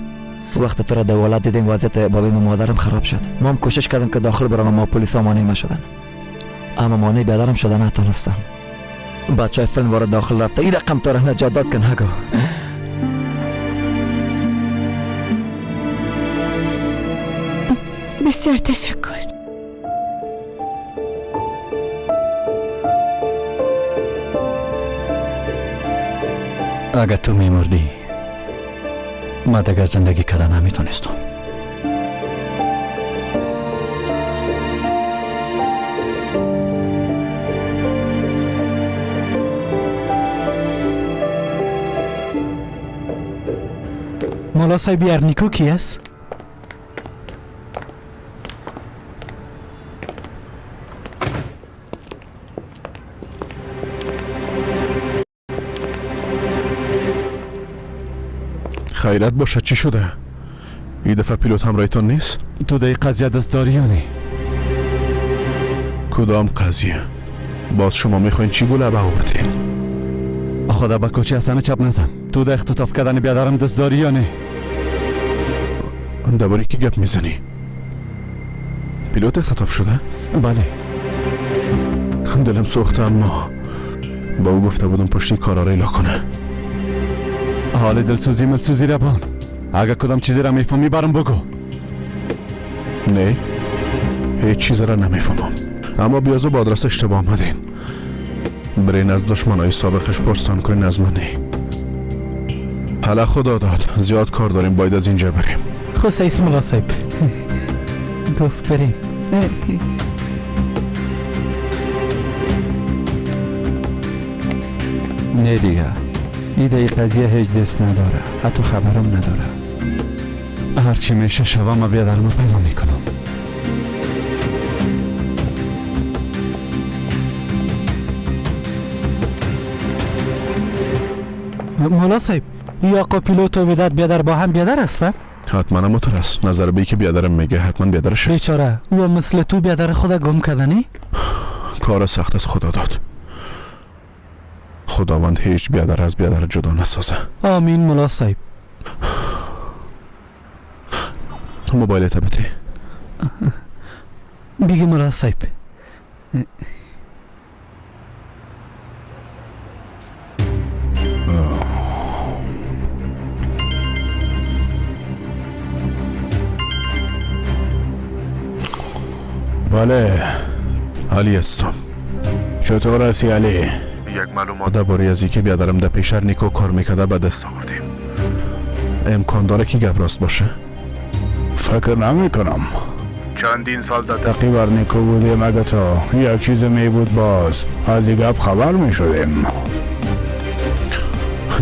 وقت تو را در ولاد دیدیم وضعیت بابیم و مادرم خراب شد. ما هم کوشش کردیم که داخل برم اما پلیس مانع ما شدن. اما مانع بیادرم شده نتانستن. بچه فیلم وارد داخل رفته این رقم تو را نجات داد که نگو. بسیار تشکر. اگر تو میمردی ما دیگر زندگی کردن نمیتونستم. مولا صاحب ارنیکو کی است؟ خیرت باشد چی شده؟ این دفعه پیلوت همراهتان نیست؟ تو در قضیه دست داری یا نه؟ کدام قضیه؟ باز شما میخواین چی گوله به او بتین؟ خدا به کوچه حسن چپ نزن. تو در اختطاف کردن بیادرم دست داری یا نه؟ درباره کی گپ میزنی؟ پیلوت اختطاف شده؟ بله. دلم سوخته اما با او گفته بودم پشتی کارا را ایلا کنه. حال دلسوزی ملسوزی را بان. اگر کدام چیزی را میفهمی برام بگو. نه هیچ چیزی را نمیفهمم، اما بیازو با آدرس اشتباه آمدین. برین از دشمنای سابقش پرسان کنین از من نه. حالا خدا داد زیاد کار داریم، باید از اینجا بریم. خب سیس مولا صاحب گفت بریم. نه دیگه ایده قضیه هیچ دست نداره، حتی خبرم نداره. هرچی میشه شوم ما بیادرم پیدا میکنم. مولا صاحب یا آقا پیلوت و وداد بیادر با هم بیادر هستن؟ حتما متر است. نظر به که بیادرم میگه حتما بیادرش است. بیچاره او مثل تو بیادر خدا گم کردنی؟ کار سخت از خدا داد. خداوند هیچ بیادر از بیادر جدا نسازه. آمین مولا صاحب. موبایلت بده. بگی مولا صاحب. بله علی هستم. چطور هستی علی؟ یک معلومات درباره از اینکه بیادرم در پیشر نیکو کار میکرده به دست آوردیم. امکان داره که گپ راست باشه؟ فکر نمی کنم. چندین سال در تعقیب نیکو بودیم، اگه تا یک چیز می بود باز از این گپ خبر می شدیم.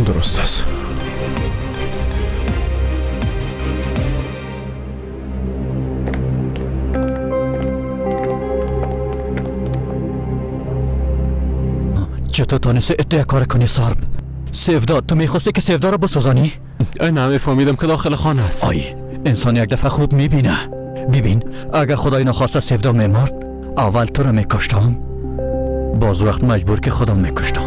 درست است. چطور تانستی اتو کار کنی سارب؟ سیفدا تو میخواستی که سیفدا را بسوزانی؟ نمیفهمیدم که داخل خانه است. آی انسان یک دفعه خوب میبینه. ببین اگه خدای نخواسته سیفدا میمرد اول تو را میکشتم، باز وقت مجبور که خودم میکشتم.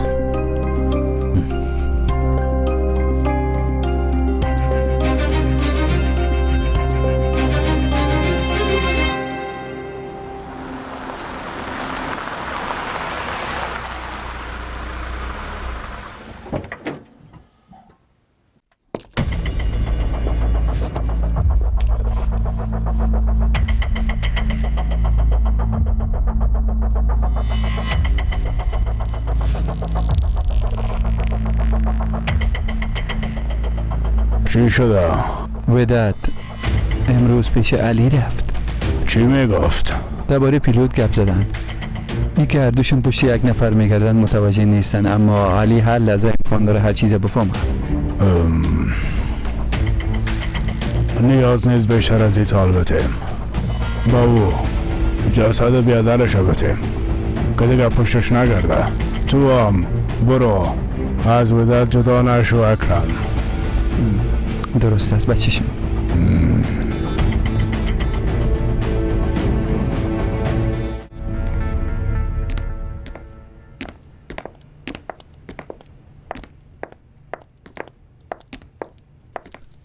چی شده؟ وداد امروز پیش علی رفت. چی میگفت؟ درباره پیلوت گپ زدن. این که هر دوشون پشت یک نفر میگردن متوجه نیستن، اما علی هر لحظه امکان داره هر چیز بفهمه. نیاز نیست بیشتر از این تال بتیم. با او جسد بیادرش بتیم که دیگه پشتش نگرده. تو هم برو از وداد جدا نشو اکرم. درست است بچه‌شون.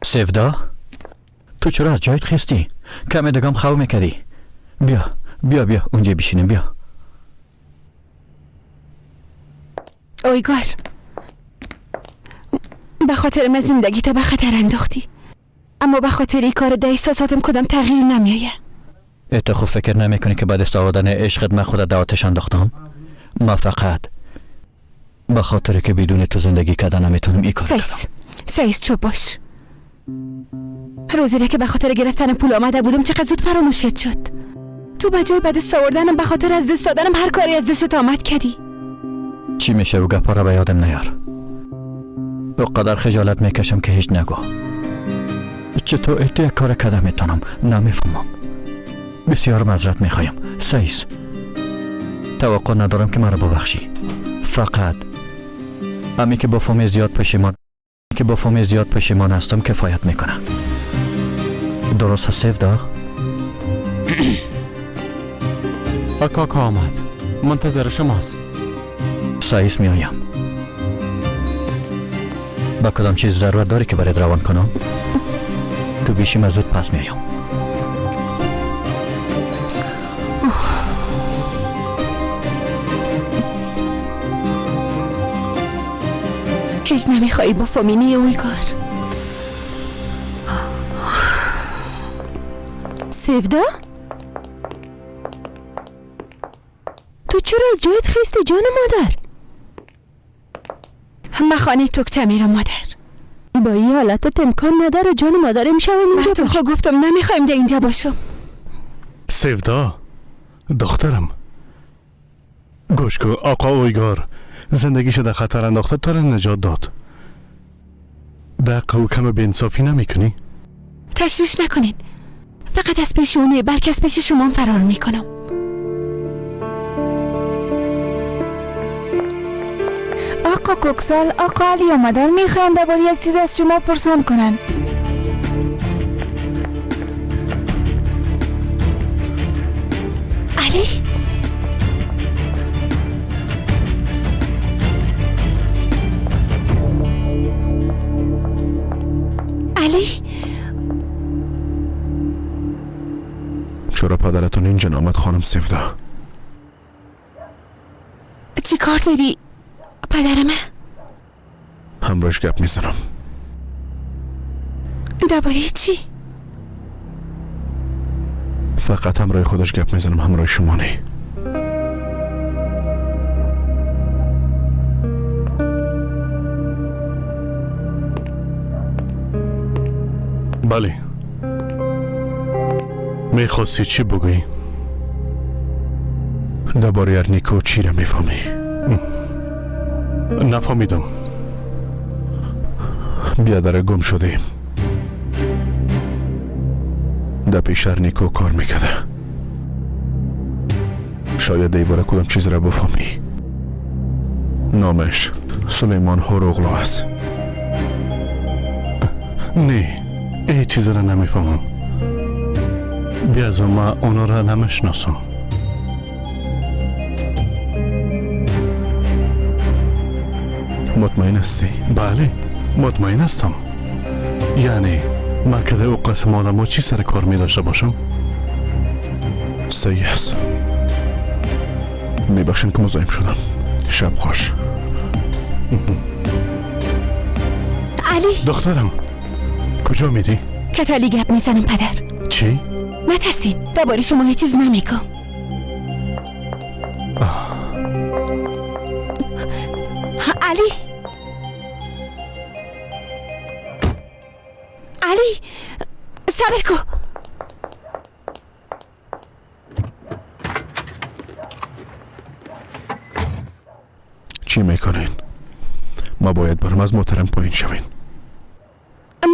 سفدا، تو چرا از جایت خستی؟ کمی دگم خو میکردی. بیا بیا بیا اونجا بشینیم. بیا. اویگار، به خاطر من زندگی تا به خطر انداختی، اما به خاطر این کار در احساساتم کدام تغییر نمیایه. ات خو فکر نمیکنی که بعد از آوردن عشقت من خود در آتش انداختم؟ من فقط به خاطر که بدون تو زندگی کردن نمیتونم این کار. سیس سیس چوب باش. روزی را که به خاطر گرفتن پول آمده بودم چقدر زود فراموشت شد. تو به جای به دست آوردنم به خاطر از دست دادنم هر کاری از دستت آمد کردی. چی میشه و گپا را به یادم نیار. او قدر خجالت میکشم که هیچ نگو. چطور ایت یک کار کده میتونم؟ نمیفهمم. بسیار معذرت میخوایم سیس. توقع ندارم که مرا ببخشی. فقط امی که با فهم زیاد پشیمان که با فهم زیاد پشیمان هستم کفایت میکنه. درست هست سفدا؟ کاکا آمد، منتظر شماست. سایس میایم. با کدام چیز ضرورت داری که برات روان کنم؟ تو بیشیم از زود پس میایم. هیچ نمیخوایی با فامینی اویگار. سفدا، تو چرا از جایت خیستی جان مادر؟ من خانه توکچه میرم مادر. با این حالتت امکان نداره جان مادر امشب اینجا باش. خب گفتم نمیخوایم در اینجا باشم. سفدا دخترم گوش کن. آقا اویگار زندگیش در خطر انداخته تا نجات داد. دقیقه و کم بی‌انصافی نمیکنی؟ تشویش نکنین، فقط از پیش اونه بلکه از پیش شما فرار میکنم. آقا کوکسال، آقا علی آمدن، میخواین درباره یک چیز از شما پرسان کنن. علی علی، چرا پدرتون اینجا آمد خانم سفدا؟ چی کار داری پدرمه؟ همراهش گپ میزنم. درباره چی؟ فقط همراه خودش گپ میزنم، همراه شما نه. بله، میخواستی چی بگویی؟ درباره ارنیکو چی را میفهمی؟ نفهمیدم. بیادر گم شده در پیش ارنیکو کار میکرده. شاید دیباره کدام چیز را بفهمی. نامش سلیمان هوروغلو است. نه، ای چیز را نمیفهمم. بیازو ما اونا را نمیشناسم. مطمئن هستی؟ بله مطمئن هستم. یعنی من که او قسم آدم چی سر کار می داشته باشم؟ صحیح است. میبخشین که مزاحم شدم. شب خوش. علی دخترم کجا میری؟ کتالی گپ میزنم پدر. چی؟ نترسین، درباره شما هیچ چیز نمیگم. علی صبر کو. چی میکنین؟ ما باید برم از موترم پایین شوین.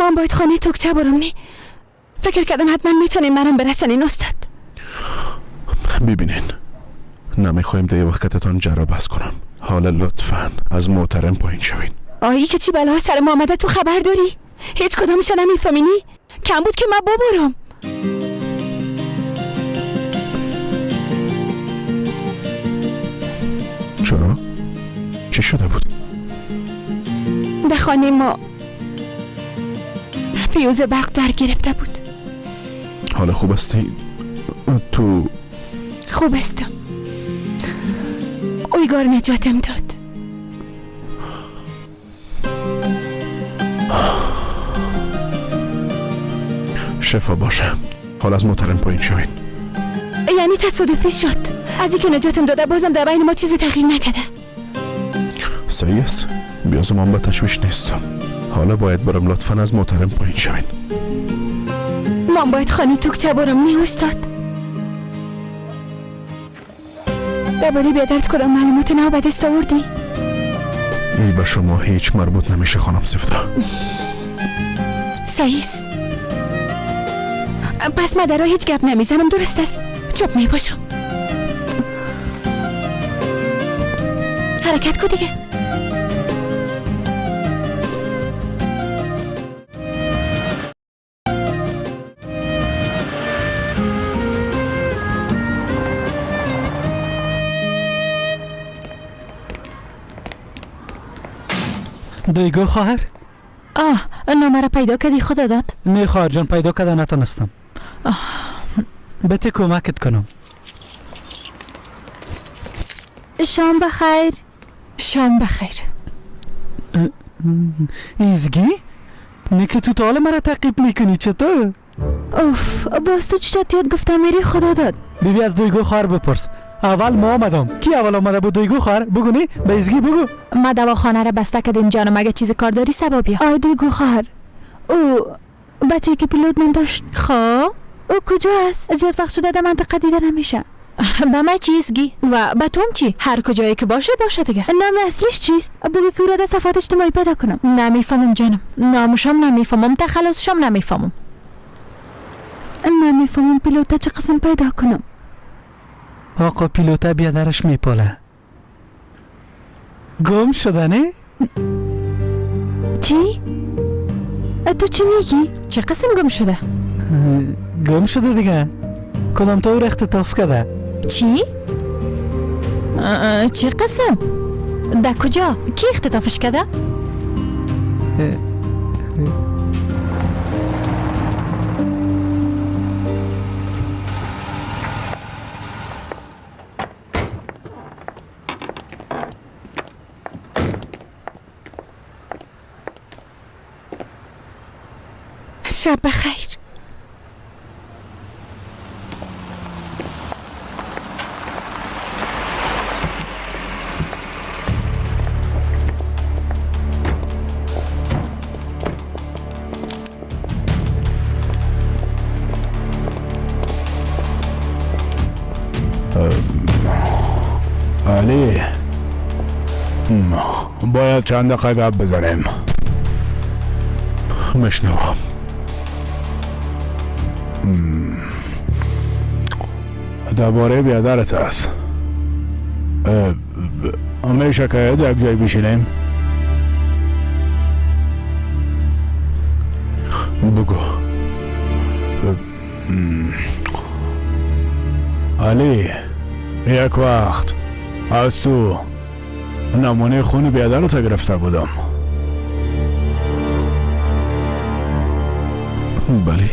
من باید خانه توکچه برم. نی فکر کردم حتما میتونین مرم برسنین استاد. ببینین، نمیخوایم در وقتتان جرا بس کنم. حالا لطفا از موترم پایین شوین. آیی که چی بلا سر ما آمده تو خبر داری؟ هیچ کدامش نمیفهمینی؟ کم بود که من ببرم. چرا؟ چی شده بود؟ در خانه ما فیوز برق در گرفته بود. حالا خوب هستی؟ تو خوب هستم. اویگار نجاتم داد. شفا باشه. حالا از موترم پایین شوین. یعنی تصادفی شد. از اینکه نجاتم داده بازم در بین ما چیزی تغییر نکرده. صحیح است. بیازم من به تشویش نیستم. حالا باید برم. لطفا از موترم پایین شوین. من باید خانه توکچه برم. نی استاد، درباره بیادرت کدام معلومات نو به دست آوردی؟ ای به شما هیچ مربوط نمیشه خانم سفتا. صحیح است. پس من در هیچ گپ نمیزنم. درست است؟ چوب میباشم. حرکت کو دیگه. دیگو خواهر؟ آه، نامه را پیدا کردی خدا داد؟ نه خواهر جان، پیدا کرده نتونستم. به ته کمکت کنم. شام بخیر. شام بخیر. ایزگی؟ نه که تو تا حالا مرا تعقیب میکنی چطور؟ اوف، باز تو چی یاد گفتم میری خدا داد؟ بیبی از دویگو خواهر بپرس. اول ما آمدم. کی اول آمده بود؟ دویگو خواهر بگو. نی به ایزگی بگو. ما دواخانه را بسته کردیم جانم، اگه چیز کار داری سبا بیا. آی دویگو خواهر، او بچه که پیلوت نام داشت، خب او کجا است؟ زیاد وقت شده در منطقه دیده نمیشه. به من چیزگی و به توم چی؟ هر کجایی که باشه باشه دیگه. نام اصلیش چیست؟ بگو که او را در صفحات اجتماعی پیدا کنم. نمیفهمم جانم، نامشم نمیفهمم، تخلصشم نمیفهمم. نمیفهمم پیلوت چه قسم پیدا کنم. آقا پیلوته بیادرش میپاله. گم شده نه؟ چی؟ تو چی میگی؟ چه قسم گم شده؟ گم شده دیگه. کدام طور اختطاف کرده؟ چی؟ چه قسم؟ در کجا؟ کی اختطافش کرده؟ شب بخیر. علی، باید چند دقیقه گپ بزنیم. مشنوم. درباره بیادرت است. میشه که یک جای بشینیم؟ بگو. علی، یک وقت از تو نمونه خون بیادرت گرفته بودم. بله.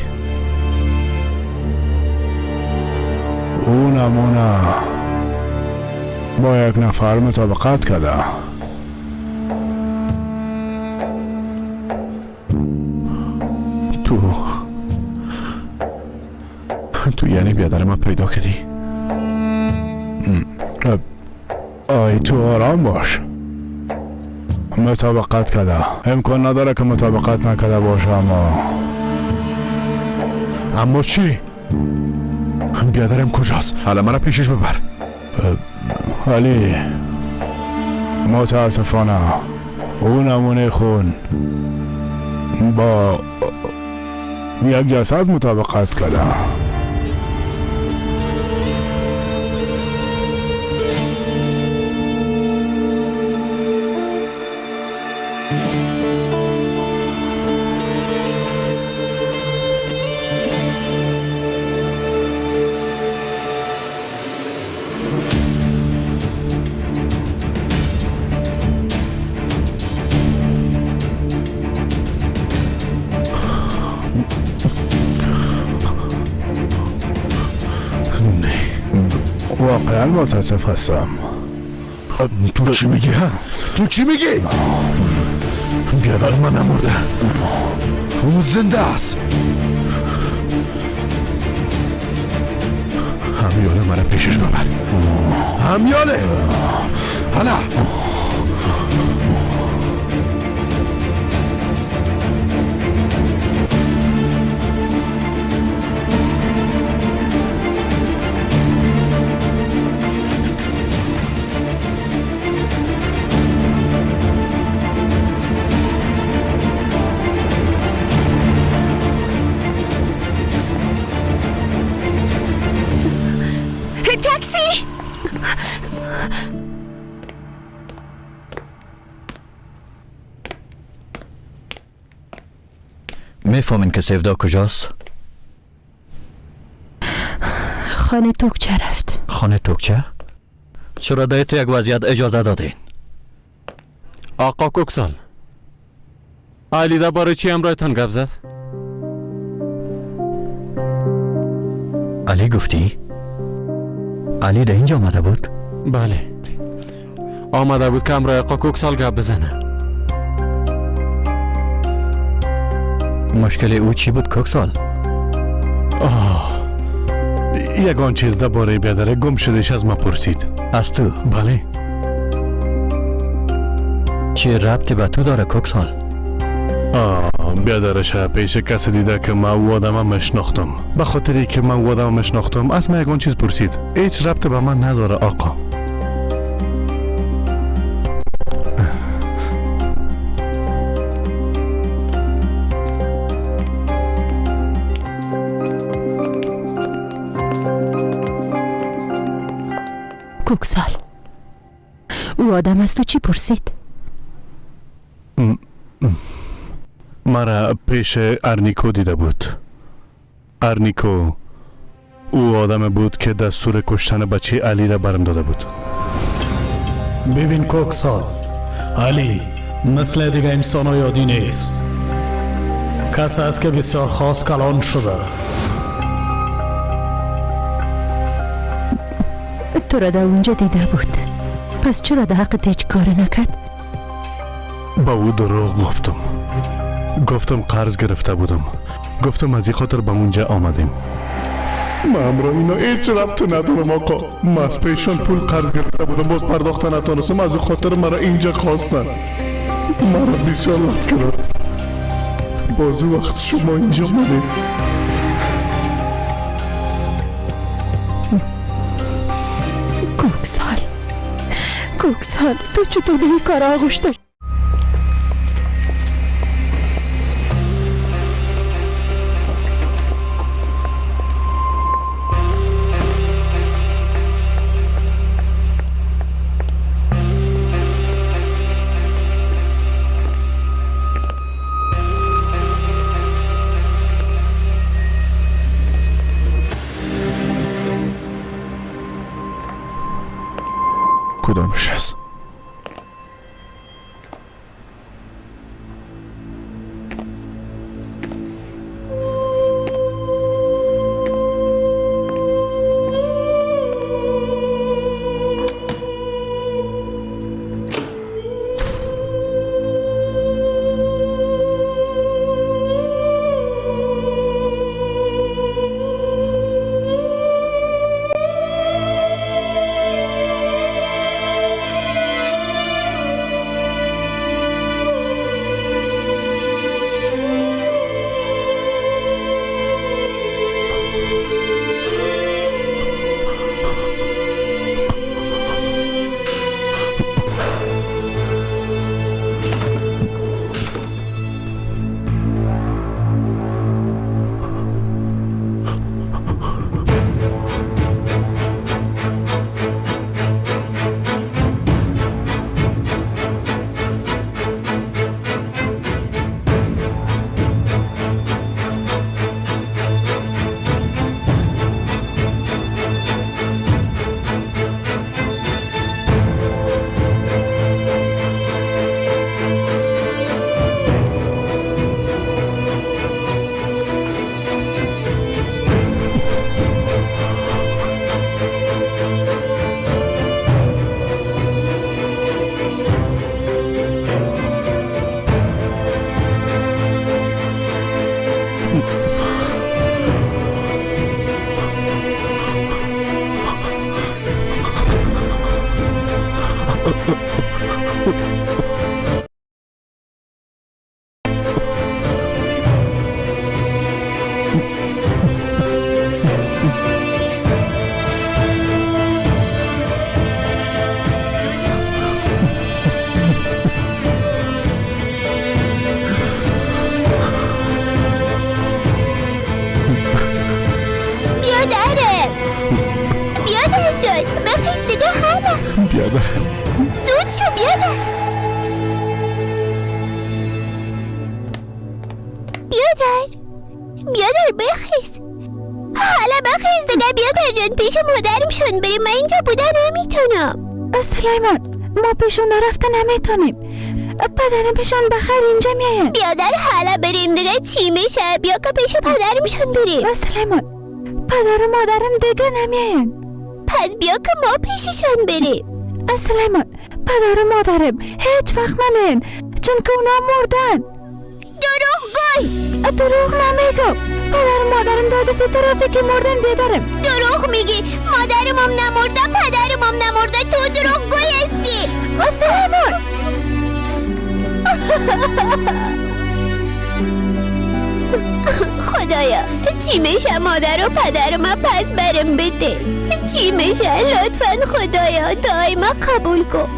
او نمونه با یک نفر مطابقت کرده. تو یعنی بیادر ما پیدا کردی؟ آی تو آرام باش. مطابقت کرده، امکان نداره که مطابقت نکرده باشه. اما اما چی؟ بیادرم کجاست؟ حالا مرا پیشش ببر. علی متاسفانه او نمونه خون با یک جسد مطابقت کرده. واقعا متاسف هستم. تو چی میگی؟ تو چی میگی؟ بیادر من نمرده، او زنده است. همیاله مرا پیشش ببر. همیاله حالا. میفهمین که سیفدا کجاست؟ خانه توکچه رفت. خانه توکچه؟ چرا دای تو یک وضعیت اجازه دادین؟ آقا کوکسال، علی درباره چی همراهتان گپ زد؟ علی گفتی؟ علی در اینجا آمده بود؟ بله آمده بود که همراه آقا کوکسال گپ بزنه. مشکل او چی بود کوکسال؟ آه، یگان چیز درباره بیادر گم شدهش از ما پرسید. از تو؟ بله. چه ربطی به تو داره کوکسال؟ آه، بیادرش پیش کسی دیده که من او آدم مشناختم. به خاطری که من او آدم مشناختم از من یگان چیز پرسید. هیچ ربط به من نداره آقا. کوکسال، او آدم از تو چی پرسید؟ مرا پیش ارنیکو دیده بود. ارنیکو او آدم بود که دستور کشتن بچه علی را برم داده بود. ببین کوکسال، علی مثل دیگه انسان یادی نیست. کس است که بسیار خاص کلان شده. تو را در اونجا دیده بود، پس چرا در حق هیچ کار نکرد؟ با او دروغ گفتم. گفتم قرض گرفته بودم. گفتم از این خاطر به اونجا آمدیم. من همراه اینا هیچ ربط ندارم آقا. من از پیشان پول قرض گرفته بودم، باز پرداخت نتانستم، از او خاطر مرا اینجا خواستن. مرا بسیار لط کردن. باز وقت شما اینجا آمدید. کوکسال، کوکسال، تو چطور به این کار آغوش داشت؟ کدامش است؟ بیادره، بیادر جان، بخیز دیگه. حالا بیادر، زود شو بیادر. بیادر، بیادر بخیز، حالا بخیز دیگه. بیادر جان، پیش مادرم شون بریم. من اینجا بوده نمیتونم. سلیمان، ما پیش اونا رفته نمیتونیم. پدرم پیشان بخیر اینجا میاین. بیادر حالا بریم دیگه، چی میشه؟ بیا که پیش پدرم شون بریم. سلیمان، پدر و مادرم دیگه نمیاین. پس بیا که ما پیششان بریم. سلیمان، پدر و مادرم هیچ وقت نمیاین، چون که اونا مردن. دروغ گوی. دروغ نمیگم. پدر و مادرم داد سه ترافیکی مردن بیادرم. دروغ میگی. مادرم هم نمرده، پدرم هم نمرده. تو دروغ گوی هستی. سلیمان، خدایا چی میشه مادر و پدر ما پس برم بده؟ چی میشه؟ لطفا خدایا دعای ما قبول کن.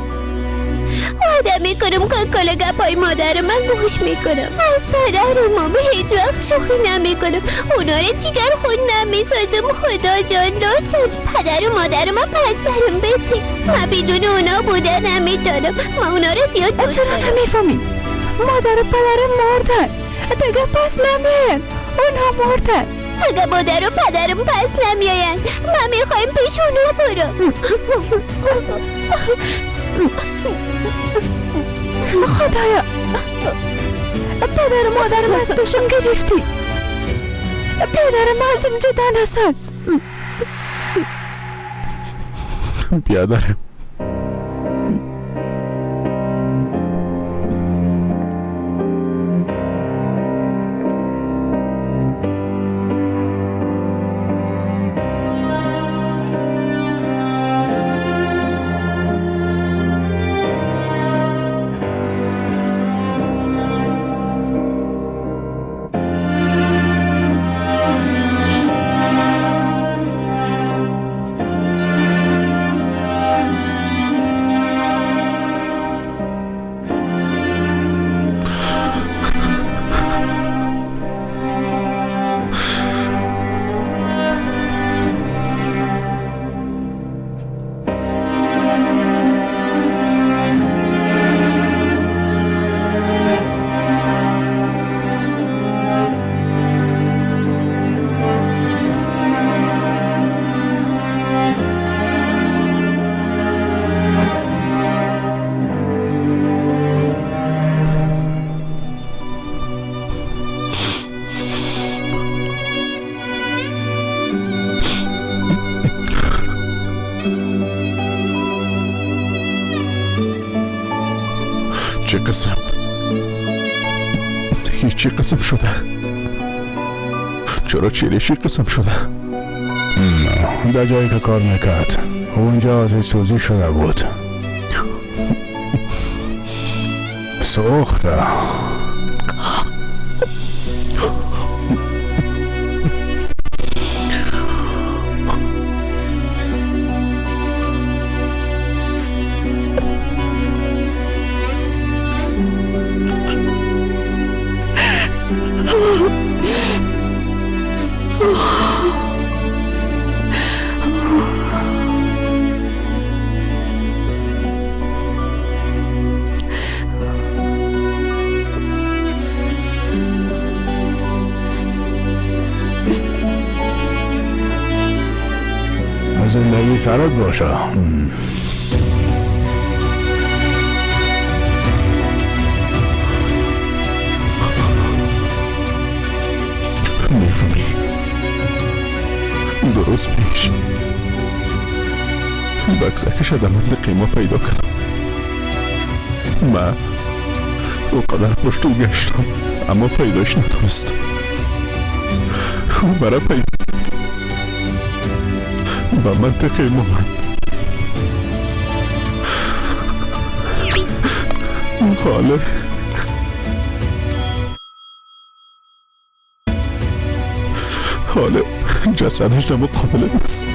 وعده میکنم که کل گپای مادر من گوش میکنم. از پدر و مام هیچ وقت شوخی نمیکنم. اونا رو جگر خون نمیسازم. خدا جان لطفا پدر و مادر ما پس برم بده. من بدون اونا بوده نمیتونم. ما اونا رو زیاد دوست چرا دارم. نمیفهمی؟ مادر و پدرم مردن دیگه، پس نمیان. اونا مردن. اگه مادر و پدرم پس نمیاین، من میخوایم پیش اونا برم. خدایا، پدر و مادرم از پیشم گرفتی. پدرم ازم جدا نساز. بیادرم، چه قسم هیچی قسم شده؟ چرا چیرشی قسم شده؟ در جایی که کار میکرد اونجا آتش سوزی شده بود، سوخته. زندگی سرت باشه. میفهمی؟ درست پیش بکسکش دمند قیمه پیدا کردم. من او قدر پشت او گشتم اما پیداش نتونستم. او مرا پیدا به منطقه اومد. حالا حالا جسدش در مقابل است.